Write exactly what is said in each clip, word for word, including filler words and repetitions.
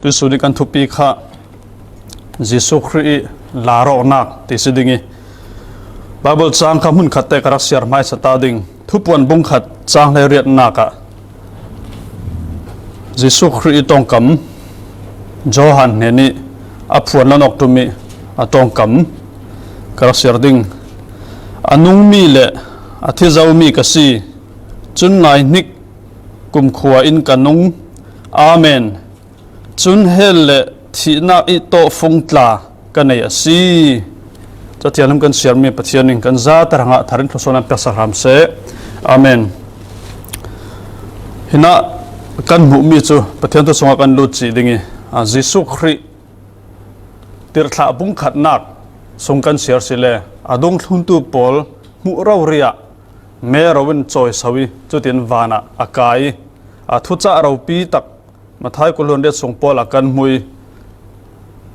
Tuisun i kan thupi kha Jesuh Khrih i larawknak ti si ding i, Bible cang kha hmun khatte ka rak siar hmaisa ta ding. Thupuan bung khat cang hleiriatnak ah Jesuh Khrih i tongkam, Johan hnen i a phuan lanawk tum i a tongkam ka rak siar ding. A nungmi le a thi zomi ka si, cun ngaihnik kumkhua in ka nung. Amen. Cun hell le thihnak i tawhfung tla ka nei a si. Cathianghlim kan siarmi Pathian in kan zate hrangah thar in thluasuah an peksak hram seh. Amen. Hinah kan hmuhmi cu Pathian thu sungah kan lut cih ding i, a, Jesuh Khrih tirhthlah bung khatnak sung kan siar si le a dungthluntu pawl hmuh rori ah mero in cawiso i cutin van ah a kai i, a thucah ropi tak Matthai kul hluan riat sung pawl ah kan hmu i,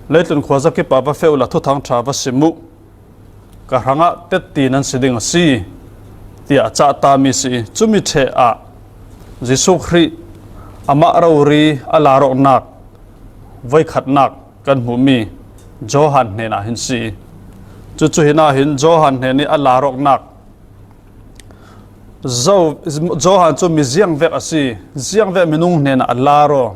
leitlun khua zakip ah va feh uhla thuthang ṭha va sim uh, ka hrangah tetti nan si ding a si, tiah a cah tami si i, cumi ṭheh ah Jesuh Khrih amah rori a larawknak voikhatnak kan hmuhmi Johan hnenah hin si i, cucu hinah hin Johan hnen i a larawknak Zo, Johan cu mi ziangvek a si, ziangvek minung hnenah a lar aw.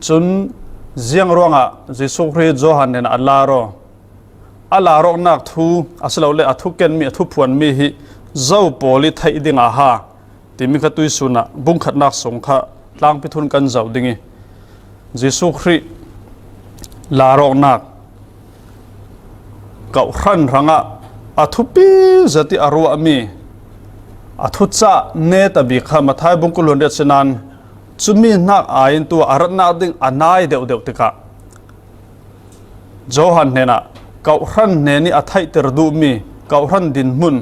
Cun ziang ruangah Jesuh Khrih Johan hnenah a lar aw? A larawknak thu, asilole a thukenmi, a thuphuanmi hi zo pawl i theih ding aha timi kha tuisun ah bung khatnak sung kha tlangpi thun kan zoh ding i, Jesuh Khrih larawknak, kawhhran hrangah a thupi zet i a ruahmi, a thucah netabik kha Matthai bung kul hluan riat si nain, cumi hnak aiin tu a ratnak ding a nai deuhdeuh tikah Johan hnenah kawhhran hnen i a theihter duhmi kawhhran dinhmun,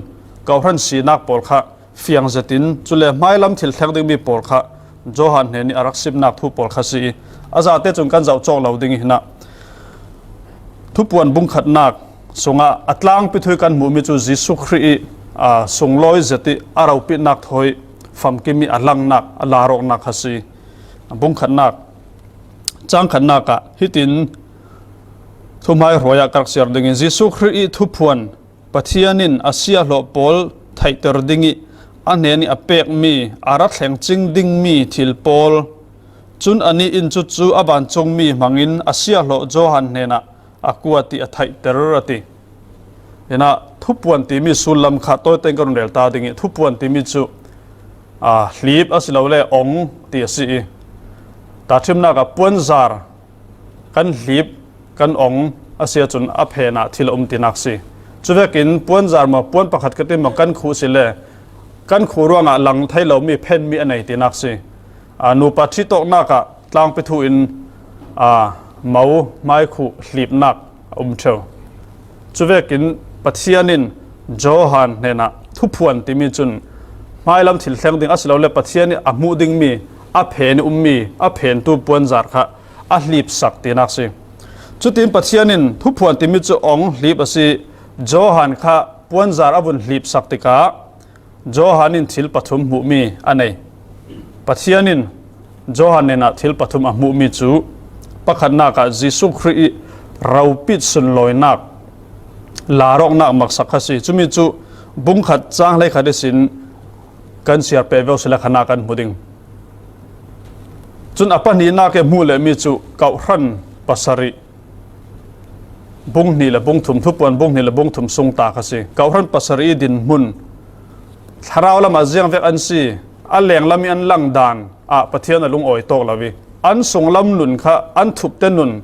kawhhran sinak pawl kha fiang zetin, cule hmailam thil thleng dingmi pawl kha Johan hnen i a rak simnak thu pawl kha si i, a zate cun kan zoh cawk lo ding i hinah, Thupuan bung khatnak sungah a tlangpi thu i kan hmuhmi cu Jesuh Khrih i, aa, sunglawi zet i a ropitnak thawi famkim i a langnak, a larawknak kha si. Bung khatnak, cang khatnak ah hitin thuhmai hruai ah ka rak siar ding i, Jesuh Khrih i thuphuan Pathian in a siahlawh pawl theihter ding i a hnen i a pekmi, a ra thleng cing dingmi thil pawl, cun anih in cucu a vancungmi hmangin a siahlawh Johan hnenah a kuat i a theihter a ti. Hinah thupuan timi sullam kha tawite in ka run rel ta ding i, thupuan timi cu, aa, hlip asilole ong ti a si i, tahṭhimnak ah puanzar kan hlip, kan ong a si ahcun a phen ah thil a um tinak si. Cuvekin puanzar maw, puan pakhat ka ti maw, kan khuh si le kan khuh ruangah lang thei lomi phenmi a nei tinak si. Aa, nupa ṭhitawknak ah tlangpi thu in, aa, mo hmaikhuh hlipnak a um ṭheu. Cuvekin Pathian in Johan hnenah thuphuan timi cun hmailam thil thleng ding asilole Pathian i a hmuh dingmi, a phen i ummi, a phentu puanzar kha a hlipsak tinak si. Cutin Pathian in thuphuan timi cu ong hlip a si. Johan kha puanzar a vun hlipsak tikah Johan in thil pathum hmuhmi a nei. Pathian in Johan hnenah thil pathum a hmuhmi cu pakhatnak ah Jesuh Khrih i ropit sunlawinak, larawknak maksak kha si. Cumi cu bung khat cang hleikhat ihsin kan siar peh ve sile khanah kan hmu ding. Cun a pahnihnak i hmuh lehmi cu kawhhran pasarih, bung hnih le bung thum, thupuan bung hnih le bung thum sung ta kha si. Kawhhran pasarih i dinhmun, thlarau lamah ziangvek an si, a lenglam i an lang dan ah Pathian a lungawi tawk lo i, an sunglam nun kha an thupte nun,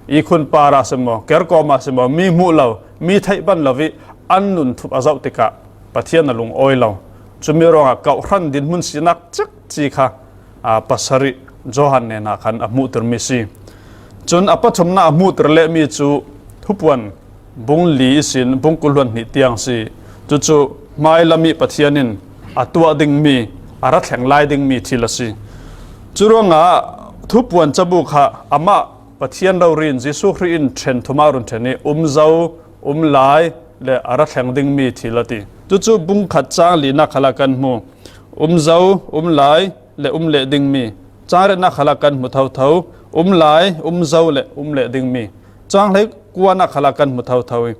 ikhun par ah si maw, kerkawm ah si maw, mi hmuh lo, mi theih ban lo i an nun thup a zoh tikah Pathian a lungawi lo. Cumi ruangah kawhhran dinhmun sinak cekci kha, aa, pasarih Johan hnenah khan a hmuhtermi si. Cun a pathumnak a hmuhter lehmi cu thupuan bung li ihsin bung kul hluan hnih tiang si. Cucu hmailam i Pathian in a tuah dingmi, a ra thleng lai dingmi thil a si. Curuangah thupuan cabu kha amah Pathian rori in Jesuh Khrih in ṭhen thum ah run ṭhen i um zo, um lai le a ra thleng dingmi thil a ti. Cucu bung khat cang linak khalah kan hmu. Um zo, um lai le um leh dingmi. Cang riatnak khalah kan hmu thotho. Um lai, um zo le um leh ding mi. Chang hlei kuana khalah kan hmu thotho i,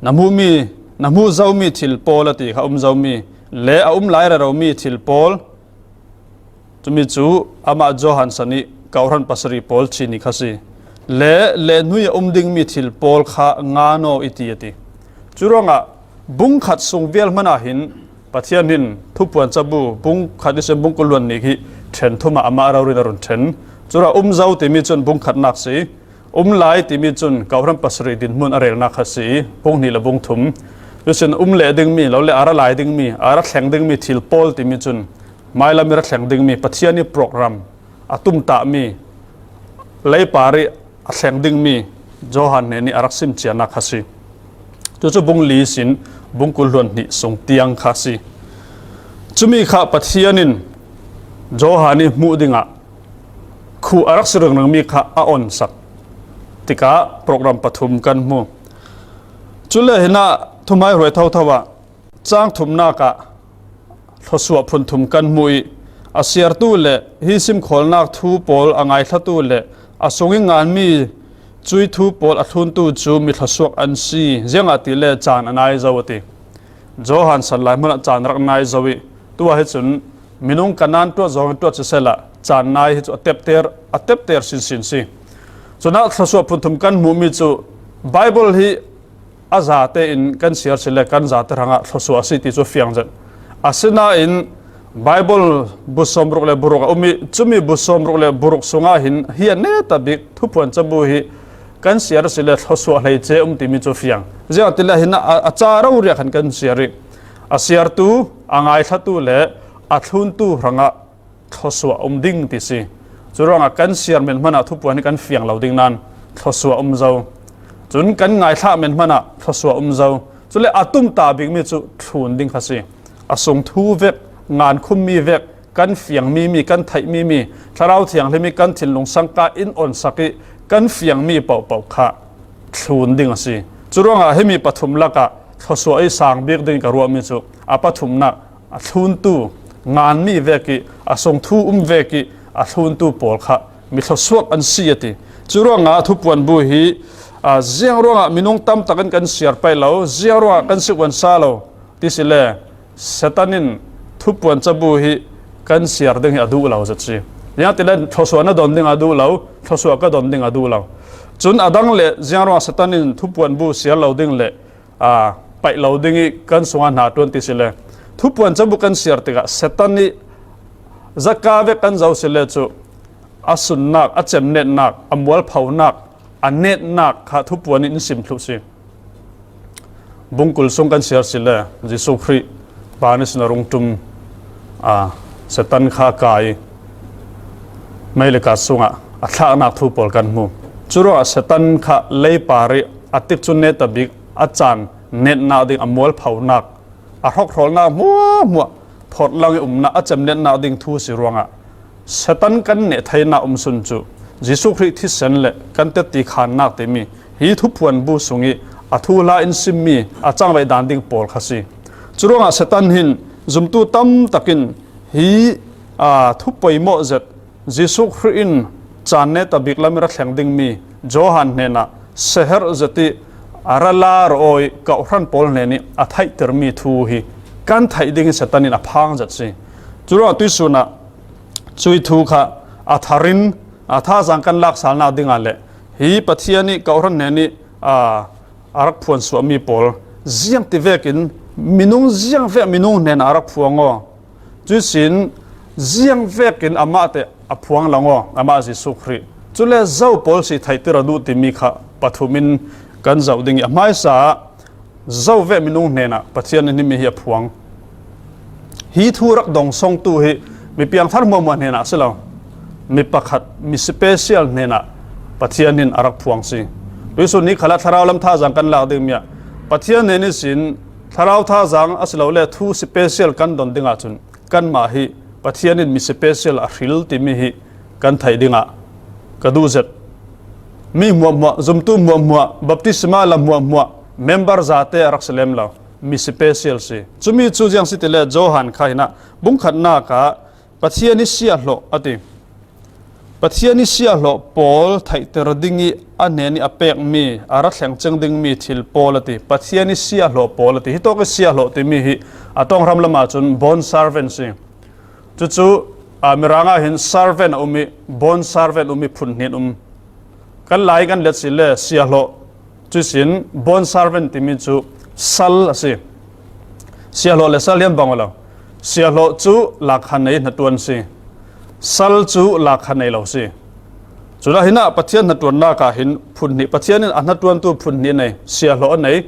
na hmuh mi, na hmuh zo mi thil pawl a ti kha, um zo mi le a um lai rero mi thil pawl. Cumi cu amah Johan san i kawhhran pasarih pawl cih nih kha si. Le, le hnuai a um ding mi thil pawl kha ngan aw i ti a ti. Curuangah bung khat sung vial hmanah hin Pathian hin Thupuan cabu bung khat ihsin bung kul hluan hnih hi ṭhen thumah amah rori in a run ṭhen. Curuangah um zo timi cun bung khatnak si. Um lai timi cun kawhhran pasarih dinhmun a relnak kha si. Bung hnih le bung thum. Cuihsin um leh ding mi, lo le a ra lai ding mi, a ra thleng ding mi thil pawl timi cun hmailam i ra thleng ding mi Pathian i program a tumtahmi, leipar i a thleng ding mi Johan hnen i a rak sim cianak kha si. Cucu bung li ihsin bung kul hluan hnih sung tiang kha si. Cumi kha Pathian in Johan i hmuh dingah khuh a rak si ringring mi kha a onsak tikah program pathum kan hmu. Cule hinah thuhmaihruai thotho ah cang thumnak ah thluasuah phun thum kan hmu i, a siartu le hi simkhawlnak thu pawl a ngaithlatu le a sung i nganmi cui thu pawl a thluntu cu mi thluasuak an si, ziangahtile caan a nai zo a ti. Johan san lai hmunah caan rak nai zo i, tuah hi cun minung Kanaan tuat zong in tuat sisehla caan nai hi cu a tepter, a tepter sinsin si. Cunah thluasuah phun thum kan hmuhmi cu Baibal hi a zate in kan siar si le kan zate hrangah thluasuah a si ti cu fiang zet. Asinain Baibal bu sawmruk le buruk a um i, cumi bu sawmruk le buruk sungah hin hi a neta bik Thupuan cabu hi kan siar si le thluasuah hleice um timi cu fiang. Ziangahtile hin a, a ca rori ah khan kan siar i, a siartu, a ngaithlatu le a thluntu hrangah thluasuah a um ding ti si. Curuangah kan siar men hmanah Thupuan hi kan fiang lo ding nain thluasuah a um zo. Cun kan ngaithlah men hmanah thluasuah a um zo. Cule a tumtah bikmi cu thlun ding kha si. A sung thu vek, ngan khummi vek, kan fiangmi mi, kan theihmi mi, Thlarau Thianghlim i kan thinlung sangka in onsak i kan fiangmi pohpoh kha thlun ding a si. Curuangah himi pathum lakah thluasuah i sang bik ding i ka ruahmi cu a pathumnak a thluntu, nganmi vek i a sung thu um vek i a thluntu pawl kha mi thluasuak an si a ti. Curuangah Thupuan bu hi, aa, ziang ruangah minung tam takin kan siar paih lo, ziang ruangah kan sik uan sa lo ti si le, Satan in Thupuan cabu hi kan siar ding hi a duh lo zet si. Ziangahtile thluasuah na don ding a duh lo, thluasuah ka don ding a duh lo. Cun a dang le ziang ruangah Satan in Thupuan bu siar lo ding le aa, paih lo ding i kan sungah hna ṭuan ti si le, Thupuan cabu kan siar tikah Satan i zaka vek kan zo si le cu a sunnak, a cemnetnak, a mualphonak, a netnak kha Thupuan in in sim thluh si. Bung kul sung kan siar si le Jesuh Khrih ban ihsin a rung ṭum, aa, Satan kha kai i meilika sungah a thlaknak thu pawl kan hmu. Curuangah Satan kha leipar i a tikcu neta bik a caan netnak ding a mualphonak, a hrokhrawlnak hmuahhmuah phorhlang i umnak a cemnetnak ding thu si ruangah Satan kan neh theinak um sun cu Jesuh Khrih thisen le kan tetti khannak timi hi Thupuan bu sung i a thuhla in simmi a cangvaih dan ding pawl kha si. Curuangah Satan hin zumtu tam takin hi, aa, thu poimawh zet Jesuh Khrih in caan neta bik lam i ra thleng dingmi Johan hnenah seherh zet i a ra la rawh aw i kawhhran pawl hnen i a theihtermi thu hi kan theih ding i Satan in a phang zet si. Curuangah tuihsun ah cui thu kha a thar in a thazaang kan laksalnak dingah le hi Pathian i kawhhran hnen i, aa, a rak phuan suahmi pawl ziang ti vekin minung ziang vek minung hnenah a rak phuang aw. Cuihsin ziang vekin amah teh a phuang lang aw, amah Jesuh Khrih. Cule zo pawl si theihtir a duh timi kha pathum in kan zoh ding i a hmaisa ah zo vek minung hnenah Pathian in himi hi a phuang. Hi thu rak dong songtu hi mi piangthar hmuahhmuah hnenah a si lo. Mi pakhat, mi special hnenah Pathian in a rak phuang si. Tuihsun ni khalah thlarau lam thazaang kan lak dingmi ah Pathian hnen ihsin thlarau thazaang a si lo le thu special kan don dingah cun kanmah hi Pathian in mi special a hril timi hi kan theih dingah ka duh zet. Mi hmuahhmuah, zumtu hmuahhmuah, baptisma la hmuahhmuah, member zate a rak si lem lo, mi special si. Cumi cu ziang si ti le Johan kha hinah bung khatnak ah Pathian hi siahhlawh a ti. Pathian i siahlawh pawl theihter ding i a hnen i a pekmi, a ra thleng ceng dingmi thil pawl a ti. Pathian i siahlawh pawl a ti. Hitawk i siahlawh timi hi a tawngram lamah cun bond servant si. Cucu, a, Miranga hin servant a um i, bond servant um i, phunhnit um. Kan lai kan let si le siahlawh cuisin bond servant timi cu sal a si. Siahlawh le sal hian bang aw lo. Siahlawh cu lakha nei hnaṭuan si. Sal cu lakha nei lo si. Cunah hinah Pathian hnaṭuannak ah hin phunhnit, Pathian in a hnaṭuantu phunhnit nei, siahlawh a nei,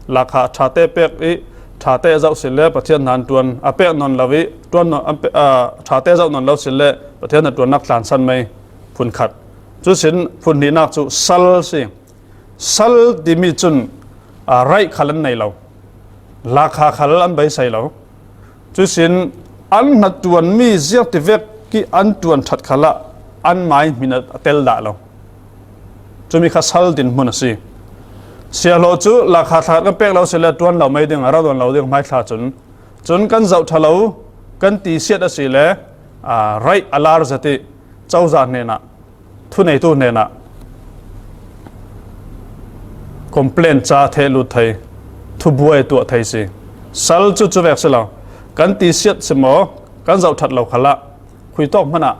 lakha ṭhate pek i ṭhate zoh si le Pathian hnaṭuan a pek nawn lo i ṭuan nawn, a pe-, a, ṭhate zoh nawn lo si le Pathian hnaṭuannak tlansan mai phunkhat. Cusin phunhnihnak cu sal si. Sal timi cun, aa, raih khal an nei lo, lakha khal an beisei lo. Cusin an hnaṭuanmi ziangtivek i an ṭuan ṭhat khalah an mai hmin a tel dah lo. Cumi kha sal dinhmun a si. Siahlawh cu lakha thla kan pek lo si le ṭuan lo mai ding, a ra nawn lo ding hmaithla cun, cun kan zoh ṭha lo, kan tisiat a si le, aa, raih a lar zet i cozah hnenah, thuneitu hnenah complain ca theh lut thei, thubuai tuah thei si. Sal cu cuvek si lo. Kan tisiat si maw, kan zoh ṭhat lo khalah khuitawk hmanah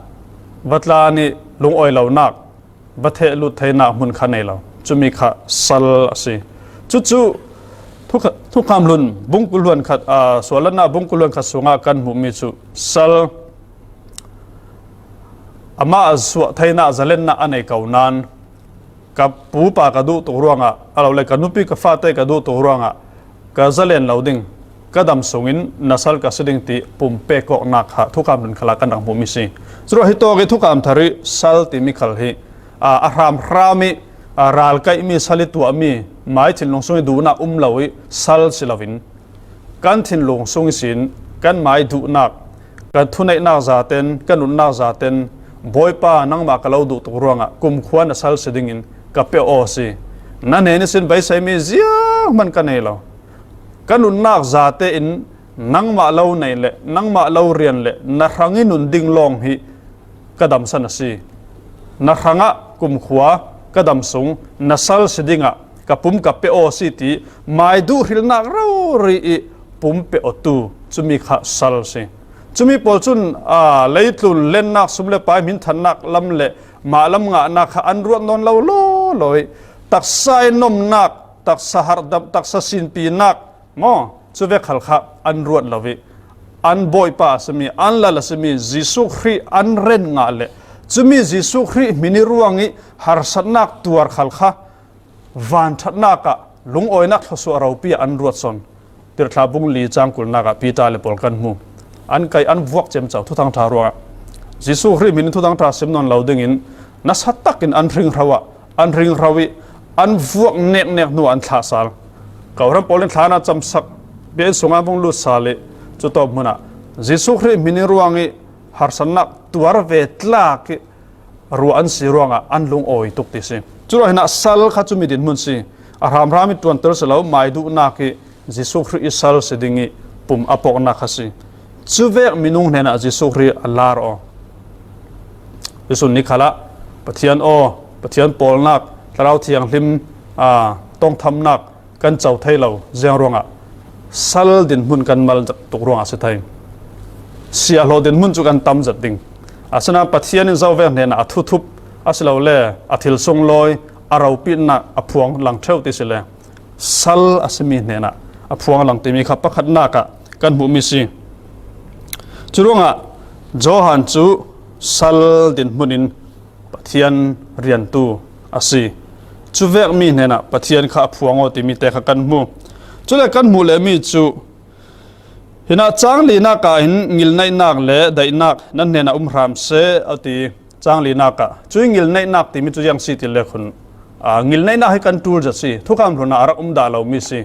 va tlan i lungawi lonak, va theh lut theinak hmun kha nei lo. Cumi kha sal a si. Cucu thukha-, Thukham Hlun bung kul hluan khat, aa, suallanna bung kul hluan khat sungah kan hmuhmi cu sal amah a suah theinak zalennak a nei ko nain, ka pupa ka duh tuk ruangah, a lo le ka nupi ka fate ka duh tuk ruangah ka zalen lo ding, ka dam sungin na sal ka si ding ti pum pek awknak kha Thukham Hlun khalah kan rak hmuhmi si. Curuah hitawk i Thukham Thar i sal timi khal hi, aa, a hramhram i, aa, ralkaihmi, sal i tuahmi, mai thinlung sung i duhnak um lo i sal si loin, kan thinlung sung ihsin kan mai duhnak, kan thuneihnak zaten, kan nunnak zaten, Bawipa, nangmah ka lo duh tuk ruangah kumkhua na sal si dingin ka pe aw si. Na hnen ihsin beiseimi zianghman ka nei lo. Ka nunnak zate in nangmah lo neih le nangmah lo rian le na hrang i nun ding lawng hi ka damsan a si. Na hrangah kumkhua ka dam sung na sal si dingah ka pum ka pe aw si ti mai duh hrilnak rori i pum pe awtu, cumi kha sal si. Cumi pawl cun, aa, leitlun lennak, sum le pai, hminthannak lam le mah lam ngahnak kha an ruat nawn lo lawlaw i taksa i nomnak, taksa harhdam, taksa sinpinak, maw, cuvek khal kha an ruat lo i an Bawipa a simi, an Lal a simi Jesuh Khrih an ren ngah le cumi Jesuh Khrih hmin i ruang i harsatnak tuar khal kha vanṭhatnak ah lungawinak thluasuah ropi ah an ruat sawn. Tirhthlah bung li cang kulnak ah Peter le pawl kan hmu. An kaih, an vuak ciamco Thuthang Ṭha ruangah. Jesuh Khrih hmin in Thuthang Ṭha sim nawn lo dingin nasa takin an hringhro ah, an hringhro i an vuak neknek hnu ah an thlah sal. Kohram pawl in thla an camsak, biakinn sungah an vung lut sal i cutawk hmun ah Jesuh Khrih hmin i ruang i harsatnak tuar ve tlak i ruah an si ruangah an lungawi tuk ti si. Curuah hinah sal kha cumi dinhmun si. A hramhram i ṭuanter si lo, mai duhnak i Jesuh Khrih i sal si ding i pum a pawknak kha si. Cuvek minung hnenah Jesuh Khrih a lar aw. Jesuh ni khalah Pathian aw, Pathian pawlnak, Thlarau Thianghlim, aa, tawngthamnak kan co thei lo ziang ruangah sal dinhmun kan mal tuk ruangah a si thei. Siahlawh dinhmun cu kan tam zet ding. Asinain Pathian in zovek hnenah a thuthup a si lo le a thil sunglawi, a ropinak a phuang lang ṭheu ti si le sal a simi hnenah a phuang lang timi kha pakhatnak ah kan hmuhmi si. Curuangah Johan cu sal dinhmun in Pathian riantu a si. Cuvek mi hnenah Pathian kha a phuang aw timi te kha kan hmu. Cule kan hmuh lehmi cu, hinah cang linak ah hin ngilneihnak le daihnak nan hnenah um hram seh a ti. Cang linak ah. Cui ngilneihnak timi cu ziang si ti le khun, aa, ngilneihnak hi kan ṭul zet si. Thukham Hlun ah a rak um dah lomi si.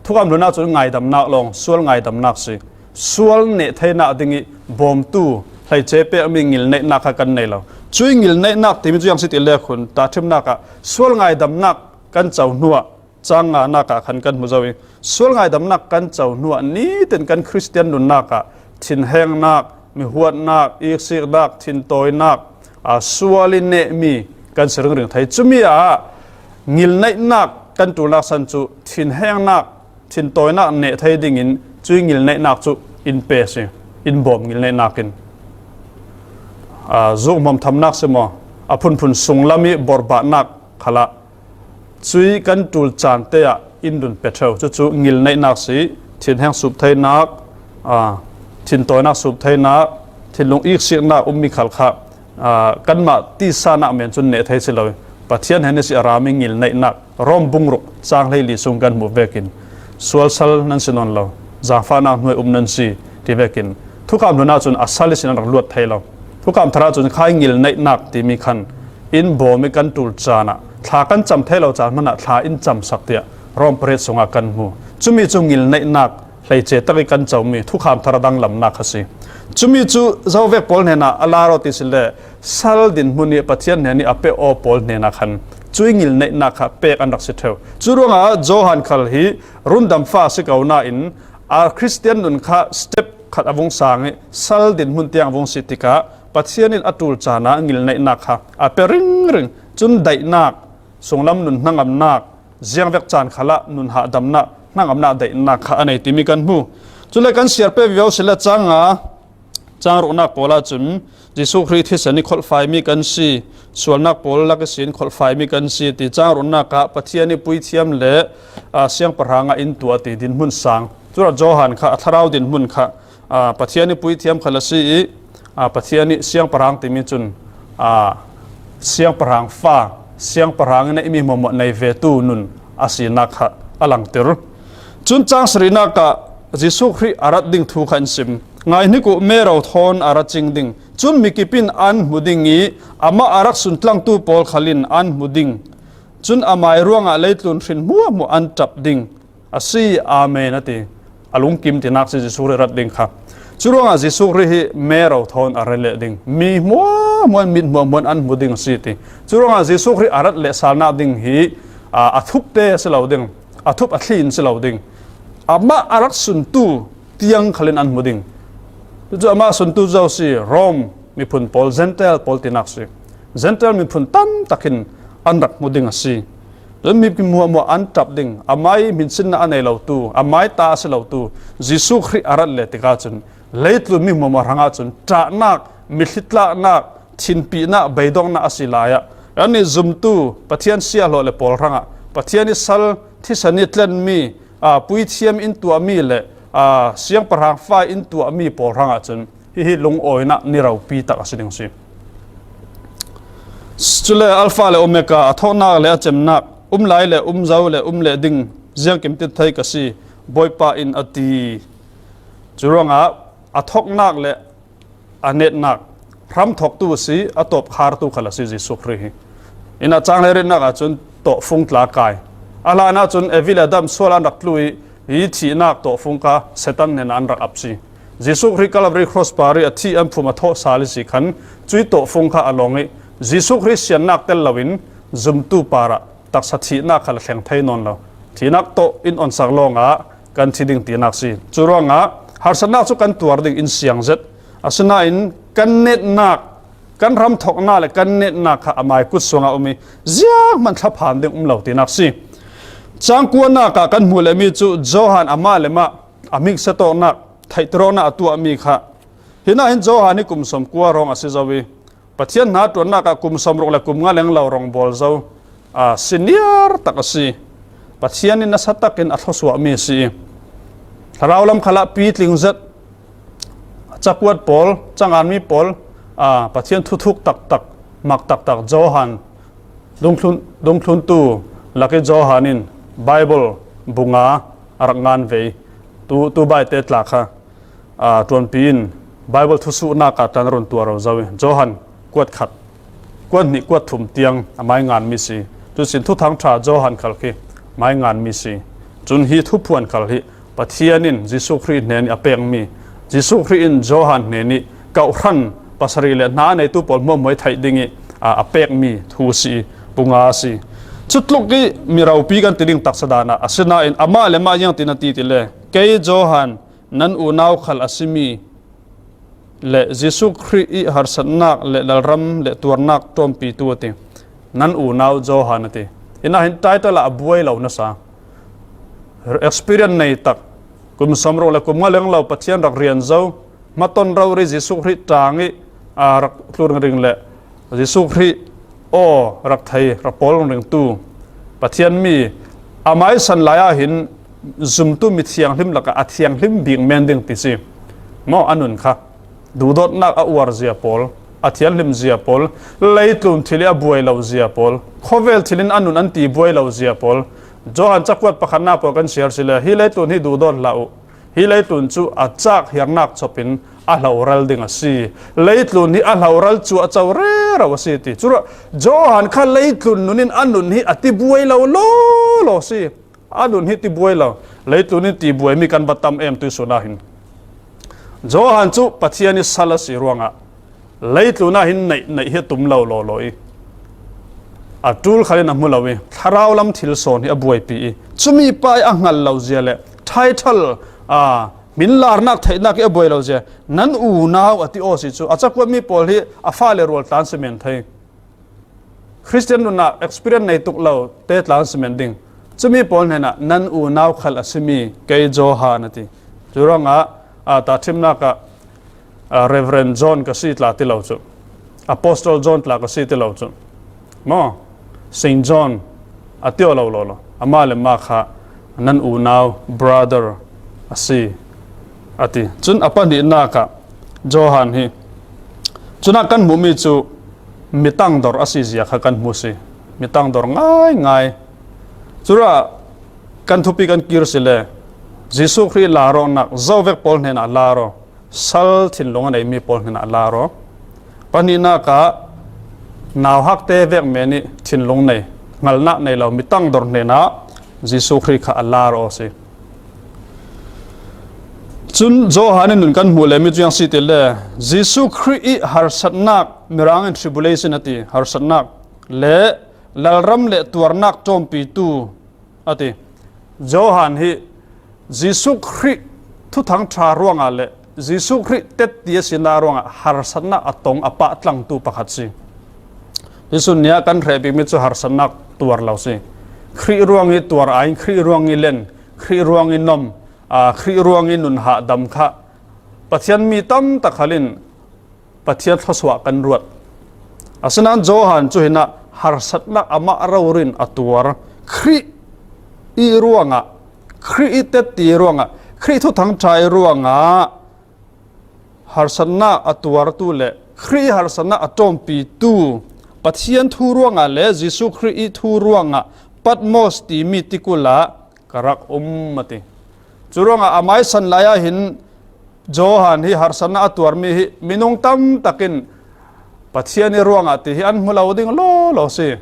Thukham Hlun ah cun ngaidamnak lawng, sual ngaidamnak si. Sual neh theinak ding i bawmtu hleice pekmi ngilneihnak kha kan nei lo. Cui ngilneihnak timi cu ziang si ti le khun, tahṭhimnak ah sual ngaidamnak kan co hnuah, cang nganak ah khan kan hmu zo i, sual ngaidamnak kan co hnuah nitin kan Khristian nunnak ah thinhengnak, mihuatnak, iksiknak, thintawinak, a, sual i neh mi kan si ringring thei. Cumi ah ngilneihnak kan ṭulnak san cu thinhengnak, thintawinak neh thei dingin cui ngilneihnak cu in pe si, in bawm ngilneihnak in, a, zuk hmawmthamnak si maw, a phunphun sunglam i borbahnak khalah cui kan ṭul caan te ah in dun pe ṭheu. Cucu ngilneihnak si, thinheng sup theinak, a, thintawinak sup theinak, thinlung iksiknak ummi khal kha, a, kanmah tisa nak men cun neh thei si lo. Pathian hnen i si a rami ngilneihnak Rom bung ruk cang hleili sung kan hmuh vekin sualsal nan si nawn lo, zaangfahnak hnuai um nan si ti vekin thukham hlun ahcun a sal ihsin an rak luat thei lo. Thukham thar ahcun khai ngilneihnak timi khan in bawm i kan ṭul caan ah thla kan cam thei lo caan hmanh ah thla in camsak tiah Rom pariat sungah kan hmu. Cumi cu ngilneihnak hleice tak i kan comi thukham thar a danglamnak kha si. Cumi cu zovek pawl hnenah a lar aw ti si le sal dinhmun i Pathian hnen i a peh aw pawl hnenah khan cui ngilneihnak kha pek an rak si ṭheu. Cu ruangah Johan khal hi rundamfa a si ko nain a Khristian nun kha step khat a vung sang i sal dinhmun tiang a vung si tikah Pathian in a ṭul caan ah ngilneihnak kha a pe ringring. Cun daihnak, sunglam nun hnangamnak, ziangvek caan khalah nun hahdamnak, hnangamnak daihnak kha a nei timi kan hmu. Cule kan siar pe vivo si le cang nga, cang ruknak pawl ahcun Jesuh Khrih thisen i kholhfaimi kan si, sualnak pawl lak ihsin kholhfaimi kan si ti cang ruknak ah Pathian i puithiam le, aa, siangpahrang ah in tuah ti dinhmun sang. Cule Johan kha a thlarau dinhmun kha, aa, Pathian i puithiam khal a si i, aa, Pathian i siangpahrang timi cun, aa, siangpahrang fa, siangpahrang in a imi hmuahhmuah nei vetu nun a sinak kha a langter. Cun cang sarihnak ah Jesuh Khrih a rat ding thu kha in sim. Ngai hnik uh, mero thawn a ra cing ding. Cun mikip in an hmu ding i amah a rak suntlangtu pawl khal in an hmu ding. Cun amai ruangah leitlun hrin hmuahhmuah an ṭap ding a si. Amen, a ti. A lungkim tinak si Jesuh Khrih rat ding kha. Curuangah Jesuh Khrih hi mero thawn a ra leh ding. Mi hmuahhmuah, mit hmuahhmuah an hmu ding a si ti. Curuangah Jesuh Khrih a rat leh salnak ding hi, aa, a thup te a si lo ding. A thup a thlin si lo ding. Amah a rak suntu tiang khalin an hmu ding. Cucu amah suntu zo si Rom miphun pawl, Gentile pawl tinak si. Gentile miphun tam takin an rak hmu ding a si. Cun mi hmuahhmuah an ṭap ding, amai hminsinnak a nei lotu, amai ta a si lotu, Jesuh Khrih a rat le tikah cun, leitlun mi hmuahhmuah hrangah cun, ṭahnak, mithlitlaknak, thinpihnak, beidongnak a si lai ah, annih zumtu, Pathian siahlawh le pawl hrangah, Pathian i sal thisen i tlenmi, aa, puithiam in tuahmi le, aa, siangpahrang fa in tuahmi pawl hrangah cun, hihi lungawinak ni ropi tak a si ding si. Cule Alfa le Omega, a thawknak le a cemnak, um lai le um zo le um leh ding, ziangkim tin thei ka si, Bawipa in a ti. Curuangah a thawknak le a netnak, hramthawktu a si, a tawpkhartu khal a si Jesuh Khrih hi. Innah cang le ritnak ahcun tawhfung tla kai. A hlan ahcun Evi le Adam sual an rak tlu i, hi thihnak tawhfung kha Satan hnenah an rak ap si. Jesuh Khrih Calvary Cross par i a thih an phum a thawh sal i si khan cui tawhfung kha a lawng i, Jesuh Khrih siannak tel loin zumtu parah taksa thihnak khal a thleng thei nawn lo. Thihnak tawh in onsak lawngah kan thi ding tinak si. Curuangah harsatnak cu kan tuar ding in siang zet. Asinain kan netnak, kan hramthawknak le kan netnak kha amai kut sungah um i zianghman thlaphan ding um lo tinak si. Cang kuanak ah kan hmuh lehmi cu Johan amah le mah a miksa tawknak, theihter awknak a tuahmi kha. Hinah hin Johan hi kum sawmkua hrawng a si zo i Pathian hna ṭuannak ah kum sawmruk le kum nga leng lo rawngbawl zo, aa, senior tak a si. Pathian in nasa takin a thluasuahmi a si i thlarau lam khalah pitling zet, cakuat pawl, canganmi pawl, aa, Pathian thuthuk taktak, mak taktak Johan, dungthlun, dungthluntu lak i Johan in Baibal bu nga a rak ngan ve i tu, tu baite tla kha, aa, ṭuanpi in Baibal thusuhnak ah tlan a run tuah ro zo i Johan kuat khat, kuat hnih, kuat thum tiang a mai nganmi si. Cusin Thuthang ṭha Johan khal khi mai nganmi si. Cun hi thuphuan khal hi Pathian in Jesuh Khrih hnen i a pekmi, Jesuh Khrih in Johan hnen i kauhhran pasarih le hna a neitu pawl hmuahhmuah i theih ding i, aa, a pekmi thu si i, bu nga a si. Cutluk i mi ropi kan ti ding taksa dan ah, asinain amah le mah ziang tin a ti ti le, kei Johan, nan unau khal a simi, le Jesuh Khrih i harsatnak le lalram le tuarnak ṭawmpitu a ti. Nan unau Johan a ti. Hinah hin title ah a buai lo nasa. Experience nei tak. Kum sawmruk le kum nga leng lo Pathian rak rian zo. Hmaton rori Jesuh Khrih ṭang i, a, rak tlu ringring le Jesuh Khrih aw rak thei, rak pawl ringringtu Pathian mi a maisan lai ah hin zumtu mi thianghlim lakah a thianghlim bik men ding ti si. Maw a nun kha. Duhdawtnak a uar zia pawl, a thianghlim zia pawl, leitlun thil i a buai lo zia pawl, khawvel thil in a nun an ti buai lo zia pawl. Johan cakuat pakhatnak pawl kan siar si le, hi leitlun hi duhdawt hlah uh. Hi leitlun cu a cak hiarnak chopin a hloral ding a si. Leitlun hi a hloral cu a co rero a si ti. Curuah Johan kha leitlun nun in a nun hi a ti buai lo law law si. A nun hi ti buai lo. Leitlun in ti buaimi kan va tam em tuihsun ah hin. Johan cu Pathian i sal a si ruangah leitlun ah hin neih neih hi a tum lo law law i a ṭul khal in a hmu lo i thlarau lam thil sawn hi a buaipi i cumi pa i a hngal lo zia le title a hminlarnak theihnak i a buai lo zia nan unau a ti aw si cu a cakuatmi pawl hi a fale rual tlan si men thei. Khristian nunah experience nei tuk lo te tlan si men ding. Cumi pawl hnenah nan unau khal a simi kei Johan a ti. Curuangah a tahṭhimnak ah a, Reverend John ka si tla ti lo cu. Apostle John tla ka si ti lo cu. Maw? Saint John a ti aw lo lo lo. Amah le mah kha nan unau brother a si a ti. Cun a pahnihnak ah Johan hi. Cunah kan hmuhmi cu mi tangdor a si zia kha kan hmu si. Mi tangdor ngaingai. Curuah kan thupi kan kir si le Jesuh Khrih lar awknak zo vek pawl hnenah lar aw. Sal thinlung a neimi pawl hnenah a lar aw. Pahnihnak ah nauhakte vek men i thinlung nei, hngalnak nei lo mi tangdor hnenah Jesuh Khrih kha a lar aw si. Cun Johan in nun kan hmuh le mi cu ziang si ti le Jesuh Khrih i harsatnak, Mirang in tribulation a ti, harsatnak le lalram le tuarnak ṭawmpitu a ti. Johan hi Jesuh Khrih thuthang ṭha ruangah le Jesuh Khrih tetti a sinak ruangah harsatnak a tong a pah tlangtu pakhat si. Jesuh nih a kan hrehpimi cu harsatnak tuar lo si. Khrih ruang i tuar aiin, Khrih ruang i len, Khrih ruang i nom, aa, Khrih ruang i nun hahdam kha Pathian mi tam tak khal in Pathian thluasuah kan ruat. Asinain Johan cu hinah harsatnak amah rori in a tuar. Khrih i ruangah, Khrih i tetti ruangah, Khrih thuthang ṭha i ruangah harsatnak a tuartu le Khrih i harsatnak a ṭawmpitu Pathian thu ruangah le Jesuh Khrih i thu ruangah Patmos timi tikul ah ka rak um a ti. Curuangah a maisan lai ah hin Johan hi harsatnak a tuarmi hi minung tam takin Pathian i ruangah ti hi an hmu lo ding law law si.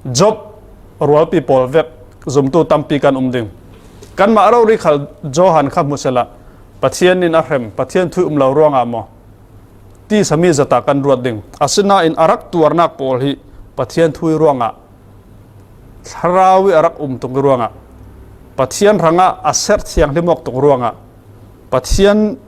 Job rualpi pawl vek zumtu tampi kan um ding. Kanmah rori khal Johan kha hmu sehla Pathian in a hrem, Pathian thu i um lo ruangah maw? Ti sami zata kan ruat ding. Asinain a rak tuarnak pawl hi Pathian thu i ruangah, Thlarau i a rak um tuk i ruangah, Pathian hrangah a serh thianghlim awk tuk ruangah, Pathian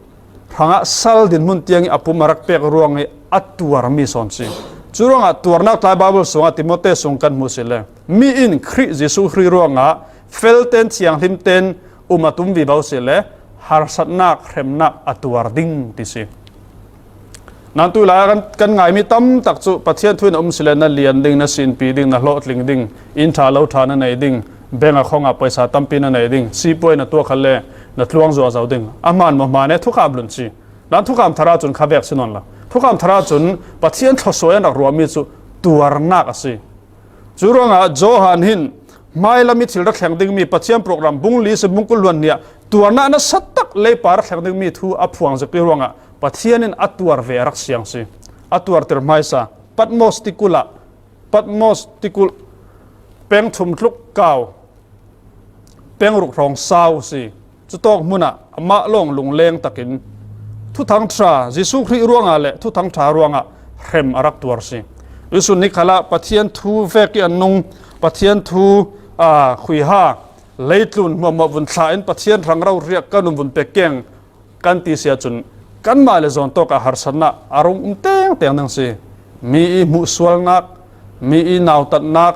hrangah sal dinhmun tiang i a pum a rak pek ruang i a tuarmi sawn si. Curuangah tuarnak tlai Bible sungah Timote sung kan hmu si le mi in Khrih Jesuh Khrih ruangah felten thianghlimten um a tum vivo si le harsatnak hremnak a tuar ding ti si. Nan tu lai kan, kan ngaimi tam tak cu Pathian thu in a um si le na lian ding, na sinpi ding, na hlawhtling ding, inn ṭha lo ṭha na nei ding, bank account ah paisa tampi na nei ding, sipuai na tuah khal le na tluang zuahzo ding. A hmaan maw hmaan e, thukham lun si. Nan thukham thar ah cun kha vek si nawn lo. Thukham thar ah cun Pathian thluasuah in rak ruahmi cu tuarnak a si. Curuangah Johan hin hmailam i thil rak thleng dingmi Pathian program bung li si bung kul luan hnih ah tuarnak nasa tak leipa rak thleng dingmi thu a phuang zik i ruangah Pathian in a tuar ve a rak siang si. A tuarter hmaisa Patmos tikulh ah, Patmos tikulh peng thum tluk kau, peng ruk hrawng sau si. Cutawk hmunah amah lawng lungleng takin Thuthang Ṭha, Jesuh Khrih ruangah le Thuthang Ṭha ruangah hrem a rak tuar si. Tuihsun ni khalah Pathian thu vek i a nung, Pathian thu, aa, khuiha, leitlun hmuahhmuah vun thlah in Pathian hrang roriak kan um vun pek keng kan ti si ahcun kanmah le zawn tawkah harsatna a rung um tengteng ding si. Mi i hmuhsualnak, mi i nautatnak,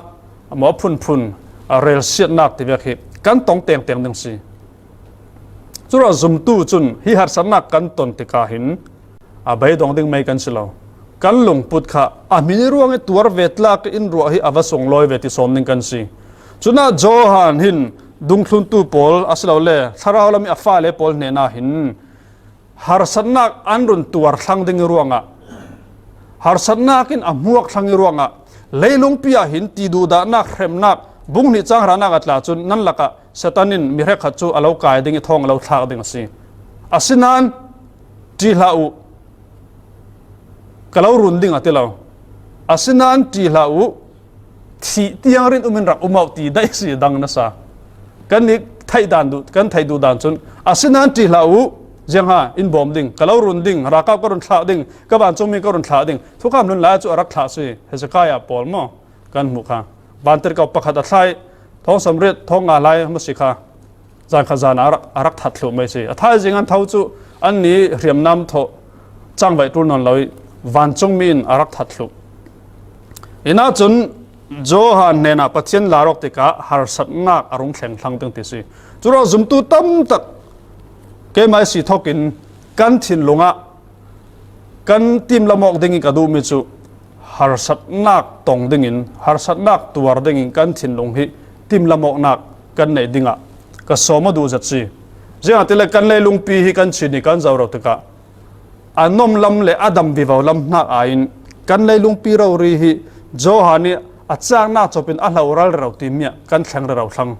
a maw phunphun, a relsiatnak ti vek hi kan tong tengteng ding si. Curuah zumtu cun hi harsatnak kan ton tikah hin a beidong ding mei kan si lo. Kan lungput kha a hmin i ruangih tuar ve tlak in ruah hi a va sunglawi ve ti sawm ding kan si. Cunah Johan hin dungthluntu pawl asilole thlarau lam i a fale pawl hnenah hin harsatnak an run tuar thlang ding i ruangah, harsatnak in a hmuak thlang i ruangah, leilungpi ah hin ti duhdahnak, hremnak, bung hnih cang hranak a tla cun nan lakah Satan in mi hrekkhat cu a lo kai ding i thawng a lo thlak ding a si. Asinain ṭih hlah uh, ka lo run ding a ti lo. Asinain ṭih hlah uh, thih tiang rin um in rak um uh ti daih si dang nasa. Kan nih theih dan duh, kan theih duh dan cun, asinain ṭih hlah uh, ziangha in bawm ding, ka lo run ding, ralkap ka run thlah ding, ka vancungmi ka run thlah ding. Thukham hlun lai cu a rak thlah si, Hezekiah pawl maw? Kan hmuh kha. Vantirhkoh pakhat a thlai, thawng sawmriat, thawng nga lai maw si kha. Zan khat zan ah a rak, a rak that thluh mai si. A thaizing an tho cu annih hriamnam thawh cangvaih ṭul nawn lo i vancungmi in a rak that thluh. Inah cun Johan hnenah Pathian lar awk tikah harsatnak a rung thleng thlang ding ti si. Curuah zumtu tamtak keimah i si thokin kan thinlung ah kan timlam awk ding i ka duhmi cu harsatnak tong dingin, harsatnak tuar dingin kan thinlung hi timlam awknak kan neih dingah ka sawm a duh zet si. Ziangahtile kan leilungpi hi kan chin i kan zoh rau tikah a nomlam le a dam vivo lam hnak aiin kan leilungpi rori hi Johan ih a caknak copin a hlo ralrero timi ah kan thleng rero thlang.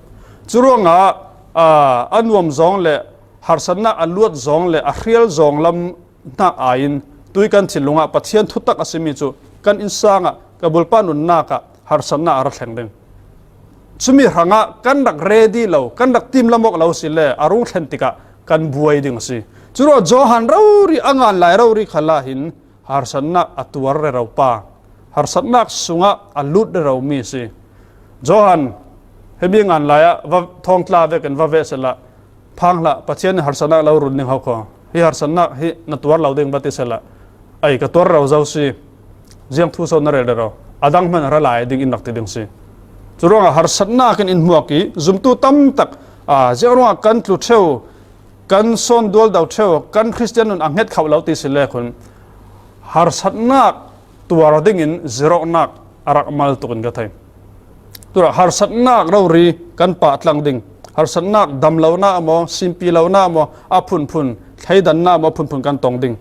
Curuangah, aa, a nuam zong le harsatnak a luat zong le a hrial zong lam hnak aiin tui kan thinlung ah Pathian thutak a simi cu kan innsang ah ka bulpa nunnak ah harsatnak a ra thleng ding. Cumi hrangah kan rak ready lo, kan rak timlam awk lo si le a rung thlen tikah kan buai ding a si. Curuah Johan rori a ngan lai rori khalah hin harsatnak a tuar rero pa, harsatnak sungah a lut rero mi a si. Johan, himi ngan lai ah va thawngtla vekin va veh sehla, phang hlah, Pathian nih harsatnak lo run ding ho kho. Hi harsatnak hi na tuar lo ding va ti sehla, ai ka tuar rero zo si. Ziang thu so na rel rero, a dang hman ra lai ding in rak ti ding si. Curuangah harsatnak in in hmuak i zumtu tamtak, aa, ziang ruangah kan tlu ṭheu, kan sawn dualdo ṭheu, kan Khristian nun a hnget khauh lo ti si le khun harsatnak tuar dingin zirawknak a rak mal tukin ka thei. Tura harsatnak rori kan pah tlang ding, harsatnak damlonak maw, simpi lonak maw, a phunphun, thleidannak maw, a phunphun kan tong ding.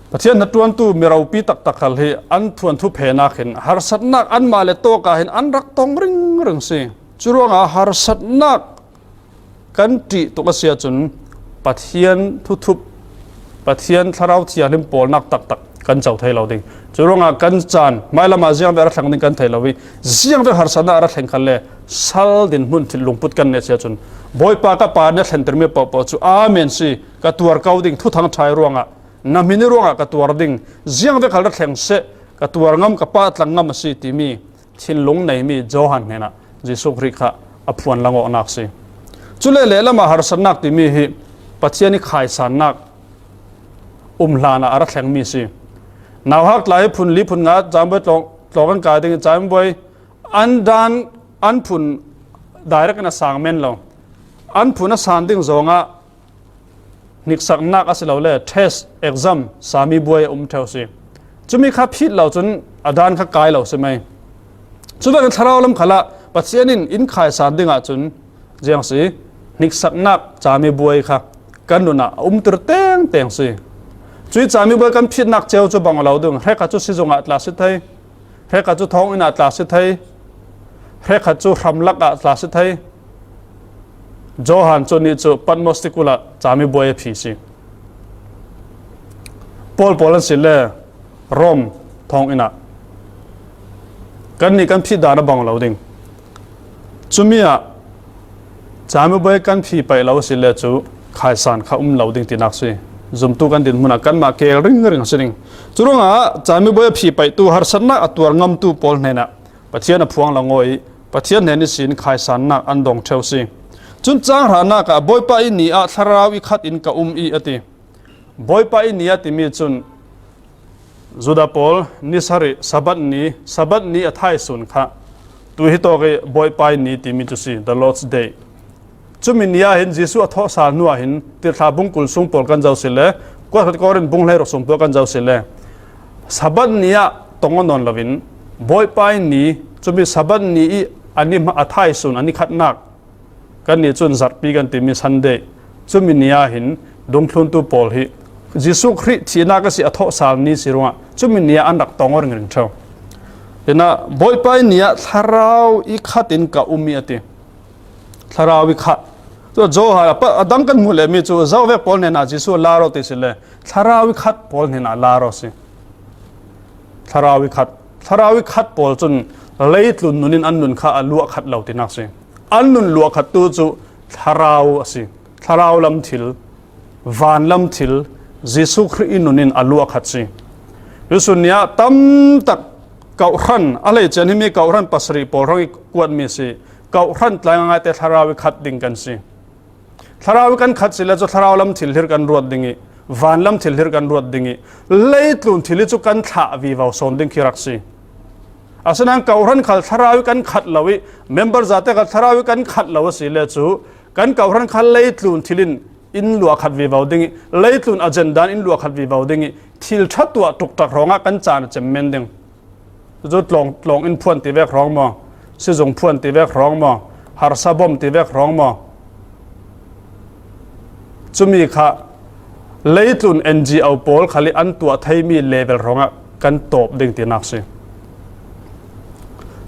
Pathian hnaṭuantu mi ropi taktak khal hi an thuanthu phenak hin harsatnak anmah le tawk ah hin an rak tong ringring si. Curuangah harsatnak kan ṭih tuk a si ahcun Pathian thuthup, Pathian Thlarau Thianghlim pawlnak taktak kan co thei lo ding. Curuangah kan caan hmailam ah ziangvek a ra thleng ding kan thei lo i, ziangvek harsatnak a ra thleng khalle sal dinhmun thil lungput kan neh si ahcun, Bawipa ka pa nih a thlentermi paohpaoh cu amen si, ka tuar ko ding, thuthang ṭha i ruangah, na hmin i ruangah ka tuar ding, ziangvek khal ra thleng seh, ka tuar ngam, ka pah tlang ngam a si timi thinlung neimi Johan hnenah Jesuh Khrih kha a phuan lang awknak si. Cule lehlam ah harsatnak timi hi Pathian i khaisannak um hlanah a ra thlengmi si. Nauhak tla hi phun li phun nga camibuai tlawng, tlawng an kai ding i camibuai an dan, an phun direct in a sang men lo. An phun a san ding zongah hniksaknak a si lo le test, exam, sami buai a um ṭheu si. Cumi kha phit lo cun a dan kha kai lo si mai. Cuvekin thlarau lam khalah Pathian in in khaisan dingah cun ziang si, hniksaknak cami buai kha kan nunah a umter tengteng si. Cui cami buai kan phitnak ceu cu bang lo ding, hrekha cu sizung ah tla si thei. Hrekha cu thawnginn ah tla si thei, hrekha cu hramlak ah tla si thei. Johan cu nih cu Patmos tikulh ah cami buai a phi si. Paul pawl an si le Rom thawnginn ah kannih kan phih dan a bang lo ding. Cumi ah camibuai kan phi paih lo a si le cu khaisan kha um lo ding tinak si. Zumtu kan dinhmun ah kanmah keel ringring a si ding. Curuangah camibuai a phi paihtu harsatnak a tuar ngamtu pawl hnenah Pathian a phuang langaw i Pathian hnen ihsin khaisannak an dong ṭheu si. Cun cang hranak ah Bawipa i ni ah thlarau i khat in ka um i a ti. Bawipa i ni a timi cun Judah pawl ni sarih Sabbath ni, Sabbath ni a thaisun kha tu hi tawk i Bawipa i ni timi cu si, the Lord's Day. Cumi ni ah hin Jesuh a thawhsal hnu ah hin tirhthlah bung kul sung pawl kan zoh si le, kuat khat Korin bung hleiruk sung pawl kan zoh si le, Sabbath ni ah tong aw nawn loin Bawipa i ni, cumi Sabbath ni i a ni hma, a thaisun, a ni khatnak, kannih cun zarhpi kan timi Sunday, cumi ni ah hin dungthluntu pawl hi Jesuh Khrih thihnak a si a thawhsal ni si ruangah cumi ni ah an rak tong aw ringring ṭheu. Hinah Bawipa i ni ah thlarau i khat in ka um i a ti. Thlarau i khat. Cu Johan a pa-, a dang kan hmuh lehmi cu zovek pawl hnenah Jesuh a lar aw ti si le, thlarau i khat pawl hnenah a lar aw si. Thlarau i khat. Thlarau i khat pawl cun leitlun nun in an nun kha a luah khat lo tinak si. An nun luah khat tu cu thlarau a si. Thlarau lam thil, van lam thil, Jesuh Khrih i nun in a luah khat si. Tusun ni ah tam tak kawhhran, a hleice an himi kawhhran pasarih pawl hrang i kuatmi si. Kawhhran tlai ngaingai te thlarau i khat ding kan si. Thlarau i kan khat si le cu thlarau lam thil hlir kan ruat ding i, van lam thil hlir kan ruat ding i, leitlun thil i cu kan thlah vivo sawn ding khi rak si. Asinain kawhhran khal thlarau i kan khat lo i, member zate khal thlarau i kan khat lo a si le cu, kan kawhhran khal leitlun thil in in luah khat vivo ding i, leitlun agenda in in luah khat vivo ding i, thil ṭha tuah ṭukṭak hrawngah kan caan a cem men ding. Cucu tlawng, tlawng in phuan ti vek hrawng maw, sizung phuan ti vek hrawng maw, harsa bawm ti vek hrawng maw, cumi kha leitlun N G O pawl khal i an tuah theimi level hrawngah kan tawp ding tinak si.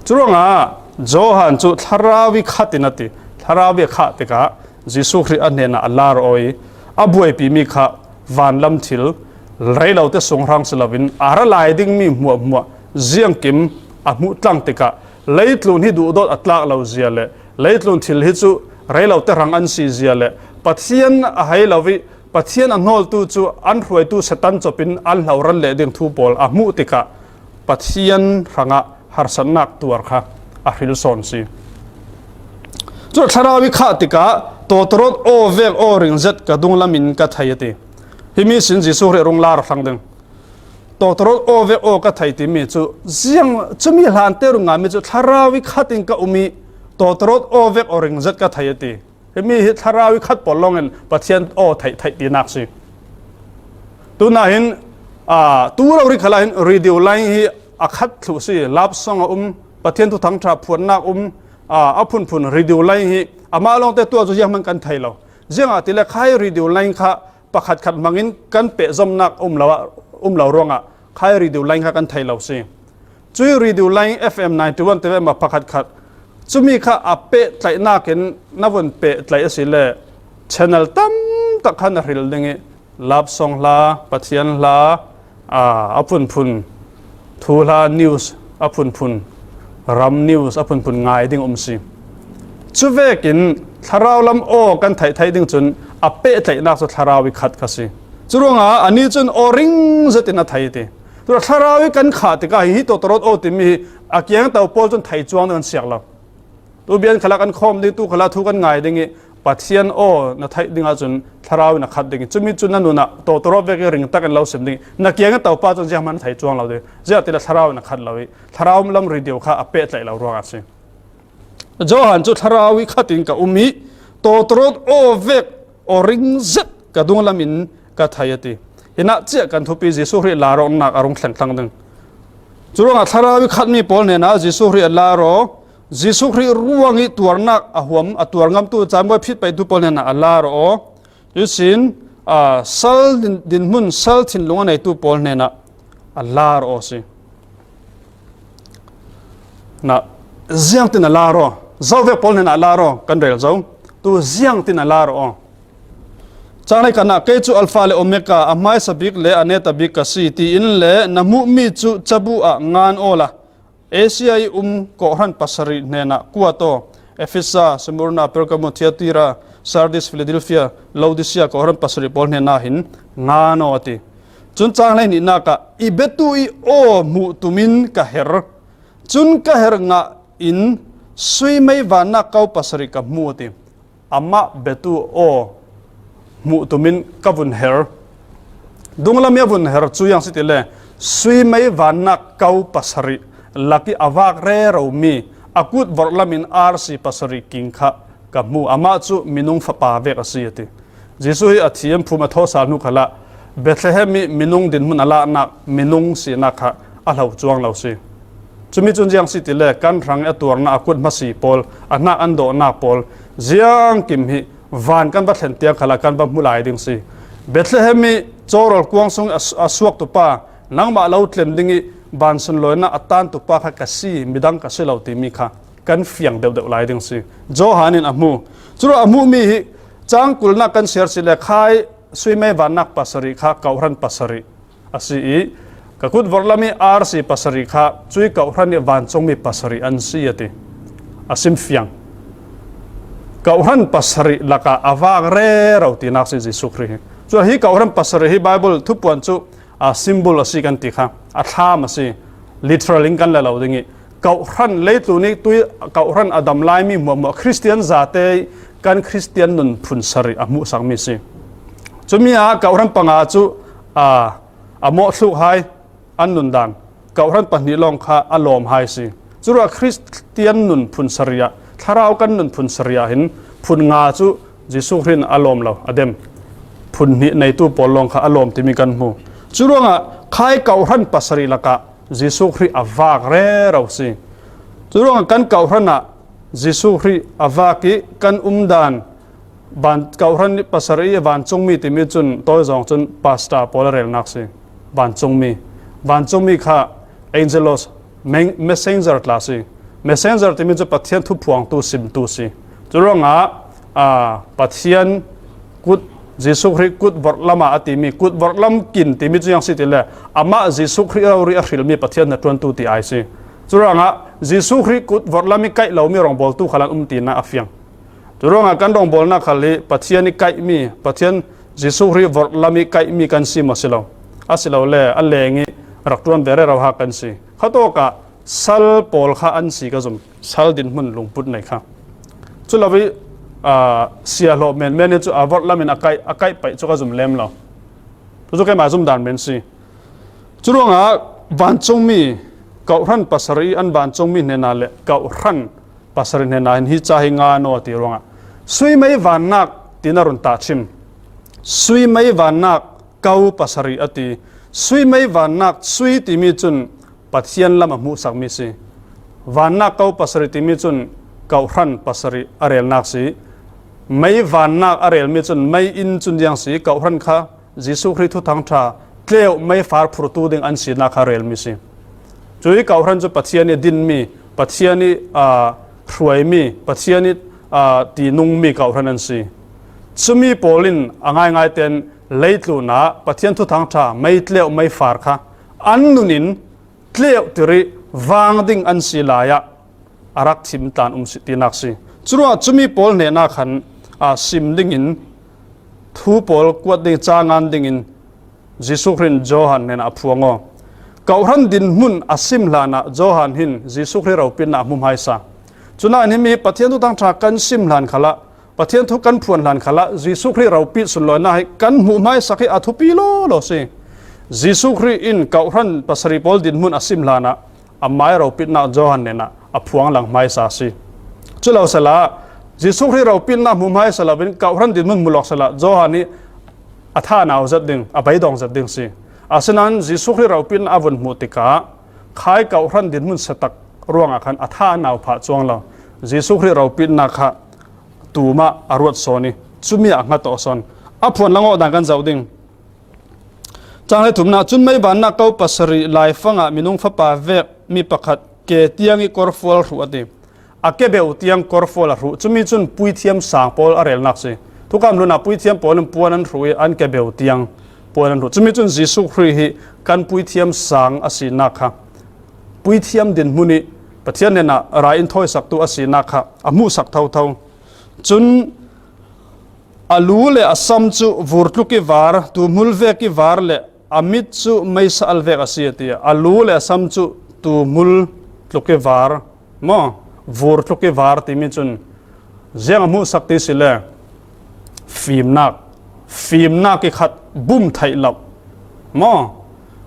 Curuangah Johan cu thlarau i khat in a ti. Thlarau i a khah tikah Jesuh Khrih a hnenah a lar aw i a buaipimi kha van lam thil, rei lo te sung hrang si loin a ra lai dingmi hmuahhmuah ziangkim a hmuh tlang tikah leitlun hi duhdawt a tlak lo zia le leitlun thil hi cu rei lo te hrang an si zia le Pathian a hei lo i Pathian a hnawltu cu an hruaitu Satan copin an hloral leh ding thu pawl a hmuh tikah Pathian hrangah harsatnak tuar kha a hril sawn si. Cu thlarau i khah tikah tawtawrawt aw vek aw ringzet ka dunglam in ka thei a ti. Himi sin Jesuh Khrih rung lar a hlang ding. Tawtawrawt aw vek aw ka thei timi cu ziang cumi hlante rung ngaimi cu thlarau i khat in ka um i tawtawrawt aw vek aw ringzet ka thei a ti. Himi hi thlarau i khat pawl lawngin Pathian aw theih theih tinak si. Tunah hin, aa, tu lo ri khalah hin radio line hi a khat thluh si, love song a um, Pathian thuthang ṭha phuannak um, aa, a phunphun radio line hi amah lawngte tuah cu zianghman kan thei lo. Ziangahtile khai radio line kha pakhatkhat hmangin kan pehzomnak um lo ah, um lo ruangah khai radio line kha kan thei lo si. Cui radio line F M ninety one te ve ma pakhatkhat. Cumi kha a pehtlaihnak in na vun pehtlaih a si le channel tam tak khan a hril ding i love song hla, Pathian hla, aa, a phunphun thu hla, news a phunphun, ram news a phunphun ngai ding um si. Cuvekin thlarau lam aw kan theih theih ding cun a pehtlaihnak cu thlarau i khat kha si. Curuangah ani cun aw ring zetin a thei ti. Tura thlarau i kan khah tikah hi, hi tawtawrawt aw timi hi a kiangto pawl cun thei cuang ding an siak lo. Tu bian khalah kan khawm ding, tu khalah thu kan ngai ding i Pathian aw na theih dingah cun thlarau in a khat ding i cumi cun na nunah tawtawrawt vek i ringtak in lo sim ding i na kiangto pa cun zianghman thei cuang lo ding. Ziahtile thlarau in a khat lo i thlarau lam radio kha a pehtlaih lo ruangah a si. Johan cu thlarau i khat in ka um i tawtawrawt aw vek aw ring zet ka dunglam in ka thei a ti. Hinah ciah kan thupi Jesuh Khrih lar awknak a rung thleng thlang ding. Curuangah thlarau i khatmi pawl hnenah Jesuh Khrih a lar aw, Jesuh Khrih ruang i tuarnak a huam, a tuar ngamtu camipuai phit peihtu pawl hnenah a lar aw. Cusin, aa, sal din, dinhmun, sal thinlung a neitu pawl hnenah a lar aw si. Na, ziangtin a lar aw, zovek pawl hnenah a lar aw, kan rel zo. Tu ziangtin a lar aw. Cang lei kanah kei cu Alfa le Omega, a hmaisa bik le a neta bik ka si, tiin le na hmuhmi cu cabu ah ngan awla Asia i um kawhhran pasarih hnenah kuat aw, Efesa, Smurna, Pergamo, Thiatira, Sardis, Philadelphia, Laodicea kawhhran pasarih pawl hnenah hin ngan aw a ti. Cun cang hlei hnihnak ah i biatu i aw hmuh tumin ka her. Cun ka her ngah in suimei vannak ko pasarih ka hmu a ti. Amah biatu aw hmuh tumin ka vun her. Dunglam i a vun her cu ziang si ti le, suimei vannak ko pasarih lak i a vak rero mi a kut vorh lam in arsi pasarih king kha ka hmu. Amah cu minung fapa vek a si, a ti. Jesuh hi a thiam phum a thaw sal hnu khalah Bethlehem i minung dinhmun a lahnak minung sinak kha a hlo cuang lo si. Cumi cun ziang si ti le, kan hrang i a tuarnak a kut hmasi pawl, a hnak an dawhnak pawl, ziangkim hi van kan va thlen tiang khalah kan va hmu lai ding si. Bethlehem i caw rawl kuang sung a, a suaktu pa, nangmah lo tlem ding i van sunlawinak a tantu pa kha ka si, midang ka si lo timi kha kan fiang deuhdeuh lai ding si. Johan in a hmu. Curuangah a hmuhmi hi cang kulnak kan siar si le, khai suimei vannak pasarih kha kohhran pasarih a si i, ka kut vorh lam i arsi pasarih kha cui kohhran i vancungmi pasarih an si, a ti. A simfiang. Kohhran pasarih lakah a vak rero tinak si Jesuh Khrih hi. Cun hi kohhran pasarih hi Baibal thupuan cu, a, symbol a si kan ti kha, a thlam a si, literal in kan la lo ding i, kohhran, leitlun i tui kohhran a dam laimi hmuahhmuah Khristian zate i kan Khristian nun phun sarih a hmuhsakmi si. Cumi ah kohhran panga cu, a, a mawhthluk hai an nundan, kohhran pahnih lawng kha a lawm hai si. Curuah Khristian nun phun sarih ah, thlarau kan nun phun sarih ah hin phun nga cu Jesuh Khrih in a lawm lo, a dem. Phun hnih neitu pawl lawng kha a lawm timi kan hmu. Curuangah khai kohhran pasarih lakah Jesuh Khrih a vak rero si. Curuangah kan kohhran ah Jesuh Khrih a vak i kan umdan, van, kohhran pasarih i vancungmi timi cun tawi zong cun pastor pawl a relnak si. Vancungmi. Vancungmi kha angelos, men-, messenger tla si. Messenger timi cu Pathian thuphuangtu, simtu si. Curuangah, aa, Pathian kut, Jesuh Khrih kut vorh lam ah a timi, kut vorh lam kin timi cu ziang si ti le, amah Jesuh Khrih rori a hrilmi Pathian hnaṭuantu ti ai si. Curuangah Jesuh Khrih kut vorh lam i kaih lomi rawngbawltu khal an um tinak a fiang. Curuangah kan rawngbawlnak khal hi Pathian i kaihmi, Pathian Jesuh Khrih vorh lam i kaihmi kan si maw si lo? Asilole a leng i rak ṭuan ve rero ha kan si. Khatawkah sal pawl kha an si ka zum, sal dinhmun lungput nei kha. Cu lo i, aa, siahlawh menmen i cu a vorh lam in a kaih, a kaih paih cu ka zum lem lo. Cucu keimah zumdan men si. Curuangah vancungmi, kohhran pasarih i an vancungmi hnenah le kohhran pasarih hnenah hin hi ca hi ngan aw ti ruangah, suimei vannak tiin a run tahchim. Suimei vannak ko pasarih a ti. Suimei vannak, sui timi cun Pathian lam a hmuhsakmi si. Vannak ko pasarih timi cun kohhran pasarih a relnak si. Mei vannak a relmi cun mei inn cun ziang si, kohhran kha Jesuh Khrih thuthang ṭha tleuh meifar phurtu ding an sinak kha relmi si. Cui kohhran cu Pathian i dinmi, Pathian i, aa, hruaimi, Pathian i, aa, tinungmi kohhran an si. Cumi pawl in a ngaingai tein leitlun ah Pathian thuthang ṭha mei tleuh meifar kha an nun in tleuhtir i vang ding an si lai ah a rak thim tlan um si tinak si. Curuangah cumi pawl hnenah khan, aa, sim dingin thu pawl kuat ding, ca ngan dingin Jesuh Khrih in Johan hnenah a phuang aw. Kohhran dinhmun a sim hlanah Johan hin Jesuh Khrih ropitnak a hmu hmaisa. Cunain himi Pathian thuthang ṭha kan sim hlan khalah, Pathian thu kan phuan hlan khalah Jesuh Khrih ropit sunlawinak hi kan hmuh hmaisak hi a thupi lawlaw si. Jesuh Khrih in kohhran pasarih pawl dinhmun a sim hlanah amai ropitnak Johan hnenah a phuang lang hmaisa si. Cu lo sehla, Jesuh Khrih ropitnak hmu hmaisa loin kohhran dinhmun hmu lawk sehla, Johan nih a tha a nau zat ding, a beidawng zat ding si. Asinain Jesuh Khrih ropitnak a vun hmuh tikah khai kohhran dinhmun satak ruangah khan a tha a nau phah cuang lo. Jesuh Khrih ropitnak kha tumah a ruat sawn i, cumi ah a hngat awk sawn. A phuan lang awk dan kan zoh ding. Cang le thumnak, cun mei vannak ko pasarih laifang ah minung fapa vek mi pakhat ke tiang i korfual hruh a ti. A kebeu tiang korfual a hruh. Cumi cun puithiam sang pawl a relnak si. Thukam hlun ah puithiam pawl in puan an hruh i an kebeu tiang puan an hruh. Cumi cun Jesuh Khrih hi kan puithiam sang a sinak kha, puithiam dinhmun i Pathian hnenah rai in thawisaktu a sinak kha a hmuhsak thotho. Cun a lu le a sam cu vur tluk i var, tuuhmul vek i var le a mit cu meisa al vek a si, a ti. A lu le a sam cu tuuhmul tluk i var maw, vur tluk i var timi cun ziang a hmuhsak ti si le, fimnak, fimnak i khat bum theih loh, Maw,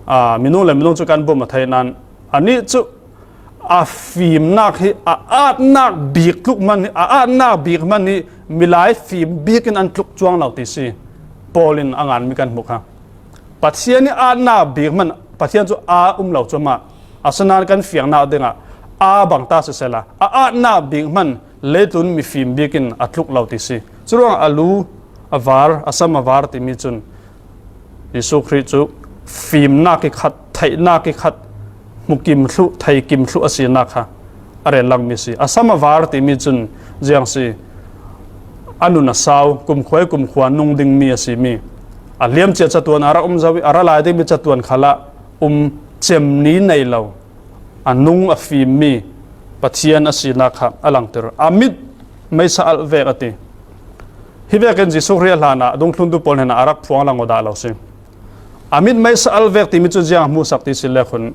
a, minung le minung cu kan bum a thei nan, anih cu a fimnak hi, a atnak bik tluk hman hi, a atnak bik hman hi, milai fim bik in an tluk cuang lo ti si. Paul in a nganmi kan hmuh kha. Pathian hi atnak bik hman, Pathian cu a um lo cuahmah, asinain kan fiangnak dingah a bang ta sisehla, a atnak bik hman leitlun mifim bik in a tluk lo ti si. Curuangah a lu a var, a sam a var timi cun Jesuh Khrih cu fimnak i khat, theihnak i khat, hmukim thluh, theikim thluh a sinak kha a rel langmi si. A sam a var timi cun ziang si, a nun a sau, kumkhua i kumkhua nung dingmi a simi, a liamcia catuan a rak um zo i a ra lai dingmi catuan khalah um cemni nei lo, a nung a fimmi Pathian a sinak kha a langter. A mit meisa alh vek a ti. Hi vekin Jesuh Khrih a hlanah dungthluntu pawl hnenah a rak phuang lang aw dah lo si. A mit meisa alh vek timi cu ziang a hmuhsak ti si le khun,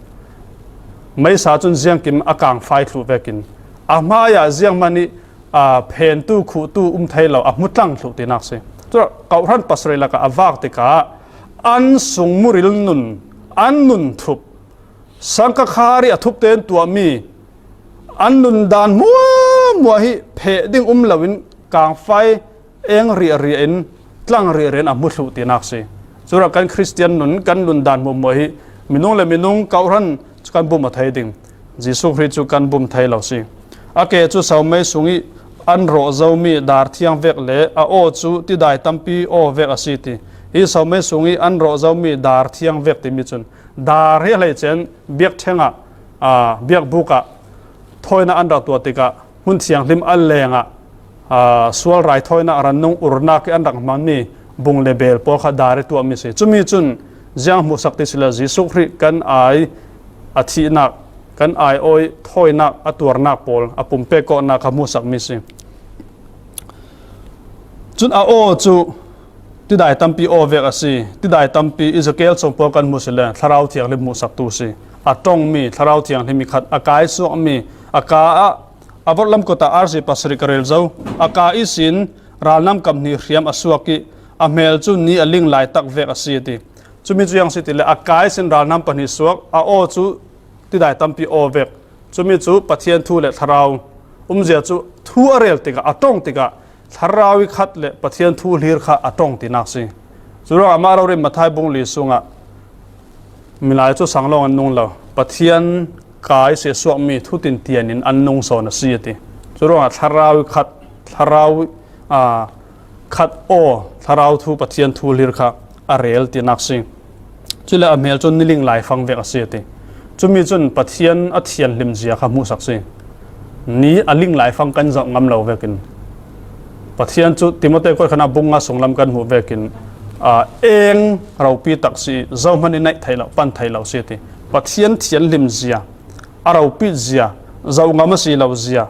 meisa cun ziangkim a kangfai thluh vekin a hmaiah zianghman i, aa, phentu, khuhtu um thei lo, a hmu tlang thluh tinak si. Cun kawhhran pasarih lakah a vak tikah an sung muril nun, an nun thup, sangka khar i a thup tein tuahmi, an nun dan hmuahhmuah hi pheh ding um loin kangfai eng riahriah in tlang riahriah in a hmu thluh tinak si. Curuangah kan Khristian nun, kan nun dan hmuahhmuah hi minung le minung kawhhran cu kan bum a thei ding. Jesuh Khrih cu kan bum thei lo si. A ke cu somei sung i an rawh zomi dar thiang vek le a aw cu tidai tampi aw vek a si ti. Hi somei sung i an rawh zomi dar thiang vek timi cun dar hi a hleice in biakṭheng ah, aa, biakbuk ah thawinak an rak tuah tikah hmun thianghlim a lengah, aa, sual raithawinak rannung urnak i an rak hmanmi bung le bel pawl kha dar i tuahmi si. Cumi cun ziang hmuhsak ti si le Jesuh Khrih kan ai a thihnak, kan ai awi thawinak, a tuarnak pawl a pumpek kawhnak kha hmuhsakmi si. Cun a aw cu tidai tampi aw vek a si. Tidai tampi Ezekiel sawngpawl kan hmuh si le Thlarau Thianghlim hmuhsaktu si. A ṭongmi Thlarau Thianghlim i khat, a kai suakmi, a ka ah a vorhlam kut ah arsi pasarih ka rel zo. A ka ihsin ralnam kam hnih hriam a suak i a hmel cu ni a ling laitak vek a si a ti. Cumi cu ziang si ti le a kai ihsin ralnam pahnih suak, a aw cu tidai tampi aw vek. Cumi cu Pathian thu le Thlarau umzia cu thu a rel tikah, a ṭong tikah, Thlarau i khat le Pathian thu hlir kha a ṭong tinak si. Curuangah amah rori Matthai bung li sungah milai cu sang lawng an nung lo, Pathian kai sesuakmi thu tintian in an nung sawn a si a ti. Curuangah Thlarau i khat, Thlarau, aa, khat aw, Thlarau thu, Pathian thu hlir kha a rel tinak si. Cule a hmel cun ni ling laifang vek a si a ti. Cumi cun Pathian a thianhlim zia kha hmuhsak si. Ni a ling laifang kan zoh ngam lo vekin Pathian cu Timote kuat khan a bung nga sunglam kan hmuh vekin, aa, eng ropi tak si, zohman i naih theih lo, pan theih lo si a ti. Pathian thianhlim zia, a ropi zia, zoh ngam a si lo zia,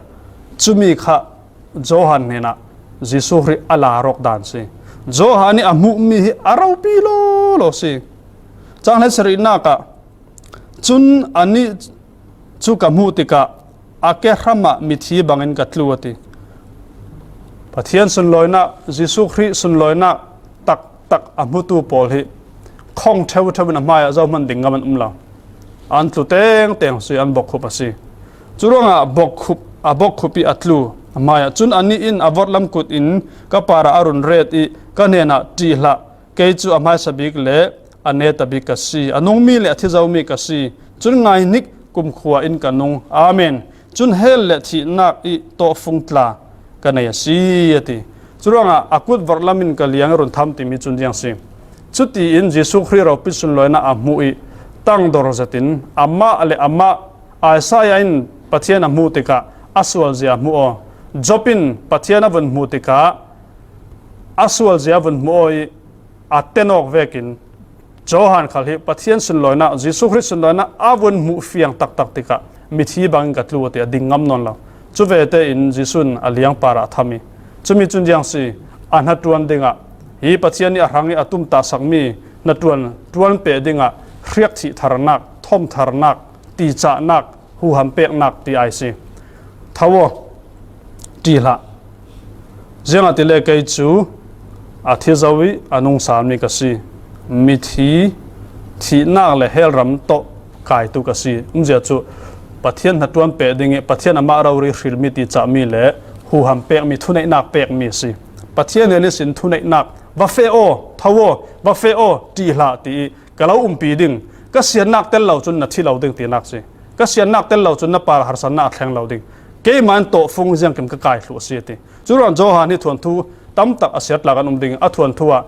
cumi kha Johan hnenah Jesuh Khrih a la rawk dan si. Johan ih a hmuhmi hi a ropi lawlaw si. Cang hleisarihnak ah cun anih cu ka hmuh tikah a ke hramah mithi bangin ka tlu a ti. Pathian sunlawinak, Jesuh Khrih sunlawinak taktak a hmutu pawl hi khong ṭheuṭheu in a hmaiah zohman ding ngam an um lo. An tlu tengteng si, an bokkhup a si. Curuangah bokkhup, a bokkhup ih a tlu a hmaiah cun anih in a vorhlam kut in ka parah a run ret ih ka hnenah, "Ṭih hlah, kei cu a hmaisa bik le a neta bik ka si, a nungmi le a thi zomi ka si. Cun ngaihnik, kumkhua in ka nung. Amen. Cun hell le thihnak ih tawhfung tla ka nei a si," a ti. Curuangah a kut vorhlam in ka liang i run tham timi cun ziang si. Cutiin Jesuh Khrih ropi sunlawinak a hmuh ih tangdor zetin amah le amah, Isaiah in Pathian a hmuh tikah a sualzia a hmuh aw. Job in Pathian a vun hmuh tikah a sualzia a vun hmuh aw ih a tenawk vekin Johan khal hi Pathian sunlawinak, Jesuh Khrih sunlawinak a vun hmuh fiang taktak tikah mithi bangin ka tlu a ti, a ding ngam nawn lo. Cuvete in Jesuh in a liang parah a tham ih cumi cun ziang si, a hnaṭuan dingah hi Pathian ih a hrang ih a tumtahsakmi hnaṭuan ṭuanpeh dingah hriakthih tharnak, thawm tharnak, ticahnak, huham peknak ti a si. Tho aw, ṭih hlah. Ziangahtile kei cu a thi zo ih a nungsalmi ka si. Mithi thihnak le hell ram tawh kaitu ka si. Umzia cu Pathian hnaṭuan pek ding i Pathian amah rori hrilmi, ticahmi le huham pekmi, thuneihnak pekmi a si. Pathian hnen ihsin thuneihnak, "Va feh aw, tho aw, va feh aw, ṭih hlah," ti i ka lo umpi ding, ka siannak tel lo cun na thi lo ding tinak si. Ka siannak tel lo cun na par harsatnak a thleng lo ding. Keimah in tawhfung ziangkim ka kai thluh a si, a ti. Curuang Johan hi thuanthu tamtak a siar tlak an um ding, a thuanthu ah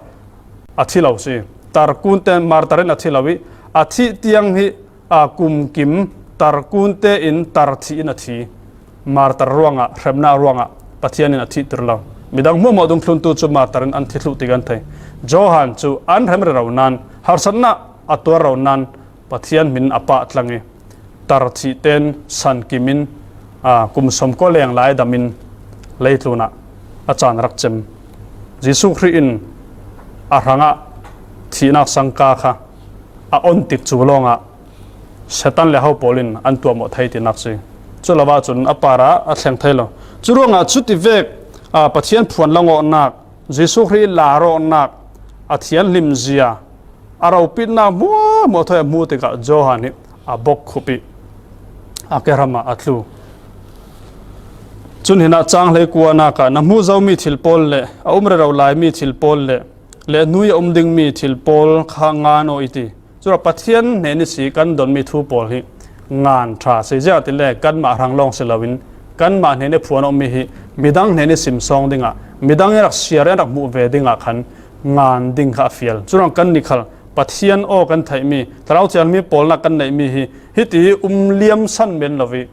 a thi lo si. Tar kun te martar in a thi lo i, a thih tiang hi, aa, kumkim tar kun tein tar thih in a thi. Martar ruangah, hremnak ruangah Pathian in a thihtir lo. Midang hmuahhmuah dungthluntu cu martar in an thi thluh ti kan thei. Johan cu an hrem rero nain, harsatnak a tuar ro nain Pathian hmin a pah tlang i, tar thih tein sankim in, aa, kum sawmkua leng lai dam in leitlun ah a caan rak cem. Jesuh Khrih in a hrangah thihnak sangka kha a on tik cu lawngah Satan le ho pawl in an tuahmawh thei tinak si. Cu lo ahcun a par ah a thleng thei lo. Curuangah cuti vek, aa, Pathian phuan langawknak, Jesuh Khrih ih lar awknak, a thianhlim zia, a ropitnak hmuahhmuah thawi a hmuh tikah Johan hi a bok khup i a kehram ah a tlu. Cun hinah cang hleikuanak ah na hmuh zomi thil pawl le a um rero laimi thil pawl le, le hnu i a um dingmi thil pawl kha ngan aw i ti. Curuah Pathian hnen ihsi kan donmi thu pawl hi ngan ṭha si. Ziangahtile kanmah hrang lawng si loin kanmah hnen i phuan awkmi hi midang hnen i simsawng dingah, midang i rak siar i rak hmuh ve dingah khan ngan ding kha a fial. Curuang kan ni khal Pathian aw kan theihmi, Thlarau Thianghlim pawlnak kan neihmi hi hiti hi um liamsan men lo i,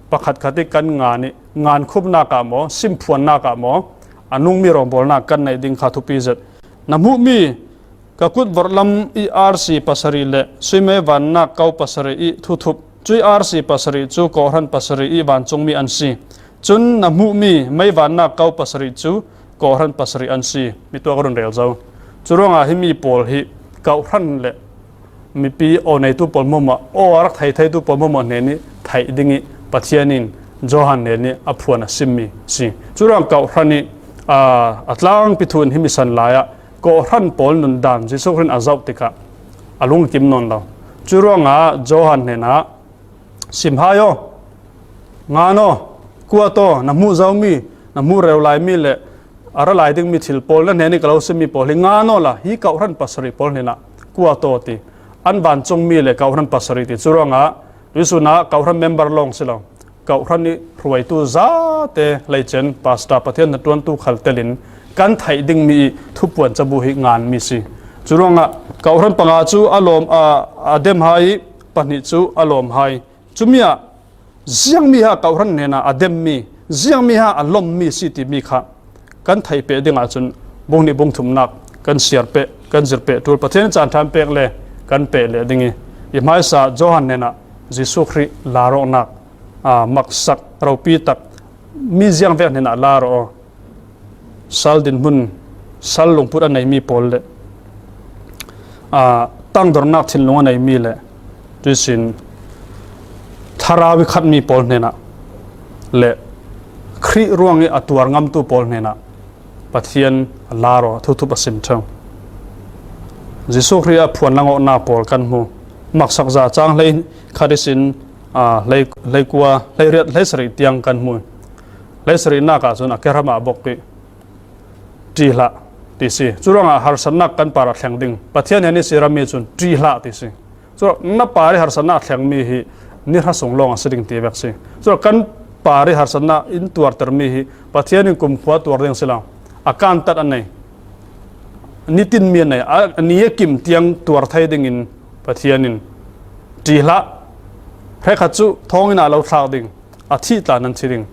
pakhatkhat i kan ngan i, ngan khupnak ah maw, simphuannak ah maw, a nungmi rawngbawlnak kan neih ding kha thupi zet. Na hmuhmi ka kut vorhlam i arsi pasarih le suimei vannak ko pasarih i thuthup, cui arsi pasarih cu kawhhran pasarih i vancungmi an si. Cun na hmuhmi mei vannak ko pasarih cu kawhhran pasarih an si. Mi tuak a run rel zo. Curuangah himi pawl hi kawhhran le mipi aw neitu pawl hmuahhmuah, aw a rak thei theitu pawl hmuahhmuah hnen i theih ding i Pathian in Johan hnen i a phuan a simmi si. Curuang kawhhran i, aa, a tlangpi thu in himi san lai ah kawhhran pawl nundan Jesuh Khrih in a zoh tikah a lungkim nawn lo. Curuangah Johan hnenah, "Sim hai aw, ngan aw, kuat aw, na hmuh zomi, na hmuh rero laimi le a ra lai dingmi thil pawl, na hnen i ka lo simmi pawl hi ngan aw la, hi kawhhran pasarih pawl hnenah kuat aw," ti. An vancungmi le kawhhran pasarih ti. Curuangah tuisun ah kawhhran member lawng si lo, kawhhran i hruaitu zate hleicen, pastor, Pathian hnaṭuantu khal telin kan theih dingmi i thupuan cabu hi nganmi si. Curuangah kawhhran panga cu a lawm, a, a dem hai i pahnih cu a lawm hai. Cumi ah ziangmi ha kawhhran hnenah a demmi, ziangmi ha a lommi si timi kha kan theih peh dingah cun bung hnih bung thumnak kan siar peh, kan zir peh ṭul, Pathian caan ṭhan pek le kan peh leh ding i, i hmaisa Johan hnenah Jesuh Khrih lar awknak, aa, maksak ropi tak mi ziangvek hnenah lar aw. Sal dinhmun, sal lungput a neimi pawl le, aa, tangdornak thinlung a neimi le, tuisin thlarau i khatmi pawl hnenah le Khrih ruang i a tuar ngamtu pawl hnenah Pathian a lar aw, thuthup a sim ṭheu. Jesuh Khrih a phuan langawknak pawl kan hmu. Maksak za cang hlei khat ihsin, aa, hlei, hleikua, hleiriat, hleisarih tiang kan hmu. Hleisarihnak ah cun a kehram ah a bok i, "Ṭih hlah," ti si. Curuangah harsatnak kan par ah thleng ding. Pathian hnen ihsi rami cun, "Ṭih hlah," ti si. Curuang na par i harsatnak a thlengmi hi ni hra sung lawng a si ding ti vek si. Curuang kan par i harsatnak in tuartermi hi Pathian in kumkhua tuar ding si lo. A kantat a nei. Nitinmi a nei. A ni a kim tiang tuar thei dingin Pathian in, "Ṭih hlah. Hrekkhat cu thawnginn ah lo thlak ding. A thih tla nan thi ding.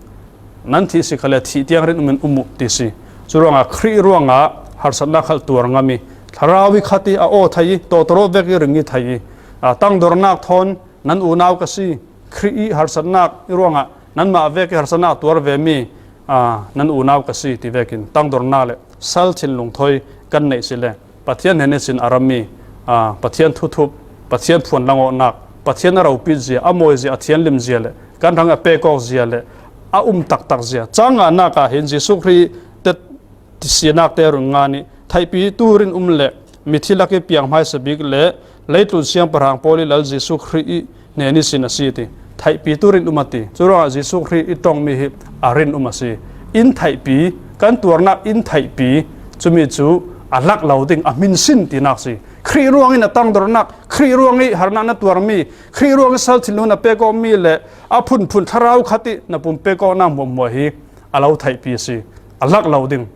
Nan thih si khal le thih tiang rin um in um uh," ti si. Curuangah Khrih ruangah harsatnak khal tuar ngam i, thlarau i khat i a aw thei i, tawtawrawh vek i ring i thei i, aa, tangdornak thawn nan unau ka si. Khrih i harsatnak i ruangah nanmah vek i harsatnak tuar vemi, aa, nan unau ka si ti vekin tangdornak le sal thinlung thawi kan neih si le Pathian hnen ihsin a rami, aa, Pathian thuthup, Pathian phuan langawknak, Pathian a ropit zia, a mawi zia, a thianhlim zia le kan hrang a pek awk zia le a um taktak zia. Cang nganak ah hin Jesuh Khrih te sinak te run ngan i theihpitu rin um le mithi lak i piang hmaisa bik le Leitlun siangpahrang pawl i Lal Jesu Khrih i hnen i sin a si ti. Theihpi tu rinum a ti. Curuangah Jesu Khrih i ṭawngmi hi a rinum a si. In theihpi, kan tuarnak in theihpi, cumi cu a lak lo ding, a hminsin tinak si. Khrih ruangin a tangdornak, Khrih ruangih harnak na tuarmi, Khrih ruangih sal thinlung na pek awmi le a phunphun thlarau khat ih na pumpek awknak hmuahhmuah hi a lo theihpi a si. A lak lo ding.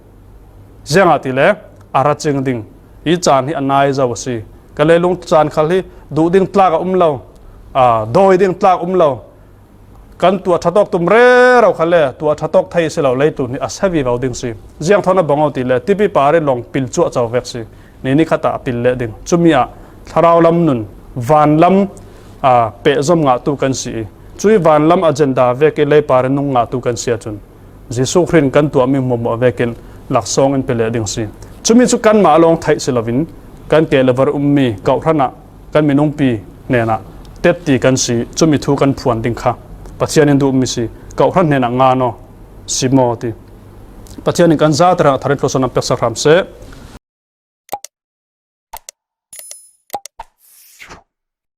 Ziangahtile a ra cing ding. Hi caan hi a nai zo a si. Ka leilung caan khal hi duh ding tlak a um lo, aa, dawi ding tlak um lo. Kan tuah ṭhatawk tum rero kha le tuah ṭhatawk thei si lo leitlun hi a sa vivo ding si. Ziangthawn a bang aw ti le tipi par i lawng pil cuah co vek si. Ni ni khatah a pil leh ding. Cumi ah thlarau lam nun, van lam, aa, pehzom ngahtu kan si i, cui van lam agenda vek i leipar i nung ngahtu kan si ahcun Jesuh Khrih in kan tuahmi hmuahhmuah vekin laksawng in pe leh ding si. Cumi cu kanmah a lawng theih si loin kan ke le var ummi kawhhran ah kan minungpi hnenah tetti kan si. Cumi thu kan phuan ding kha Pathian in duhmi si. Kawhhran hnenah ngan aw, sim aw ti. Pathian in kan zate hrangah thar in thlawsuahnak peksak hram seh.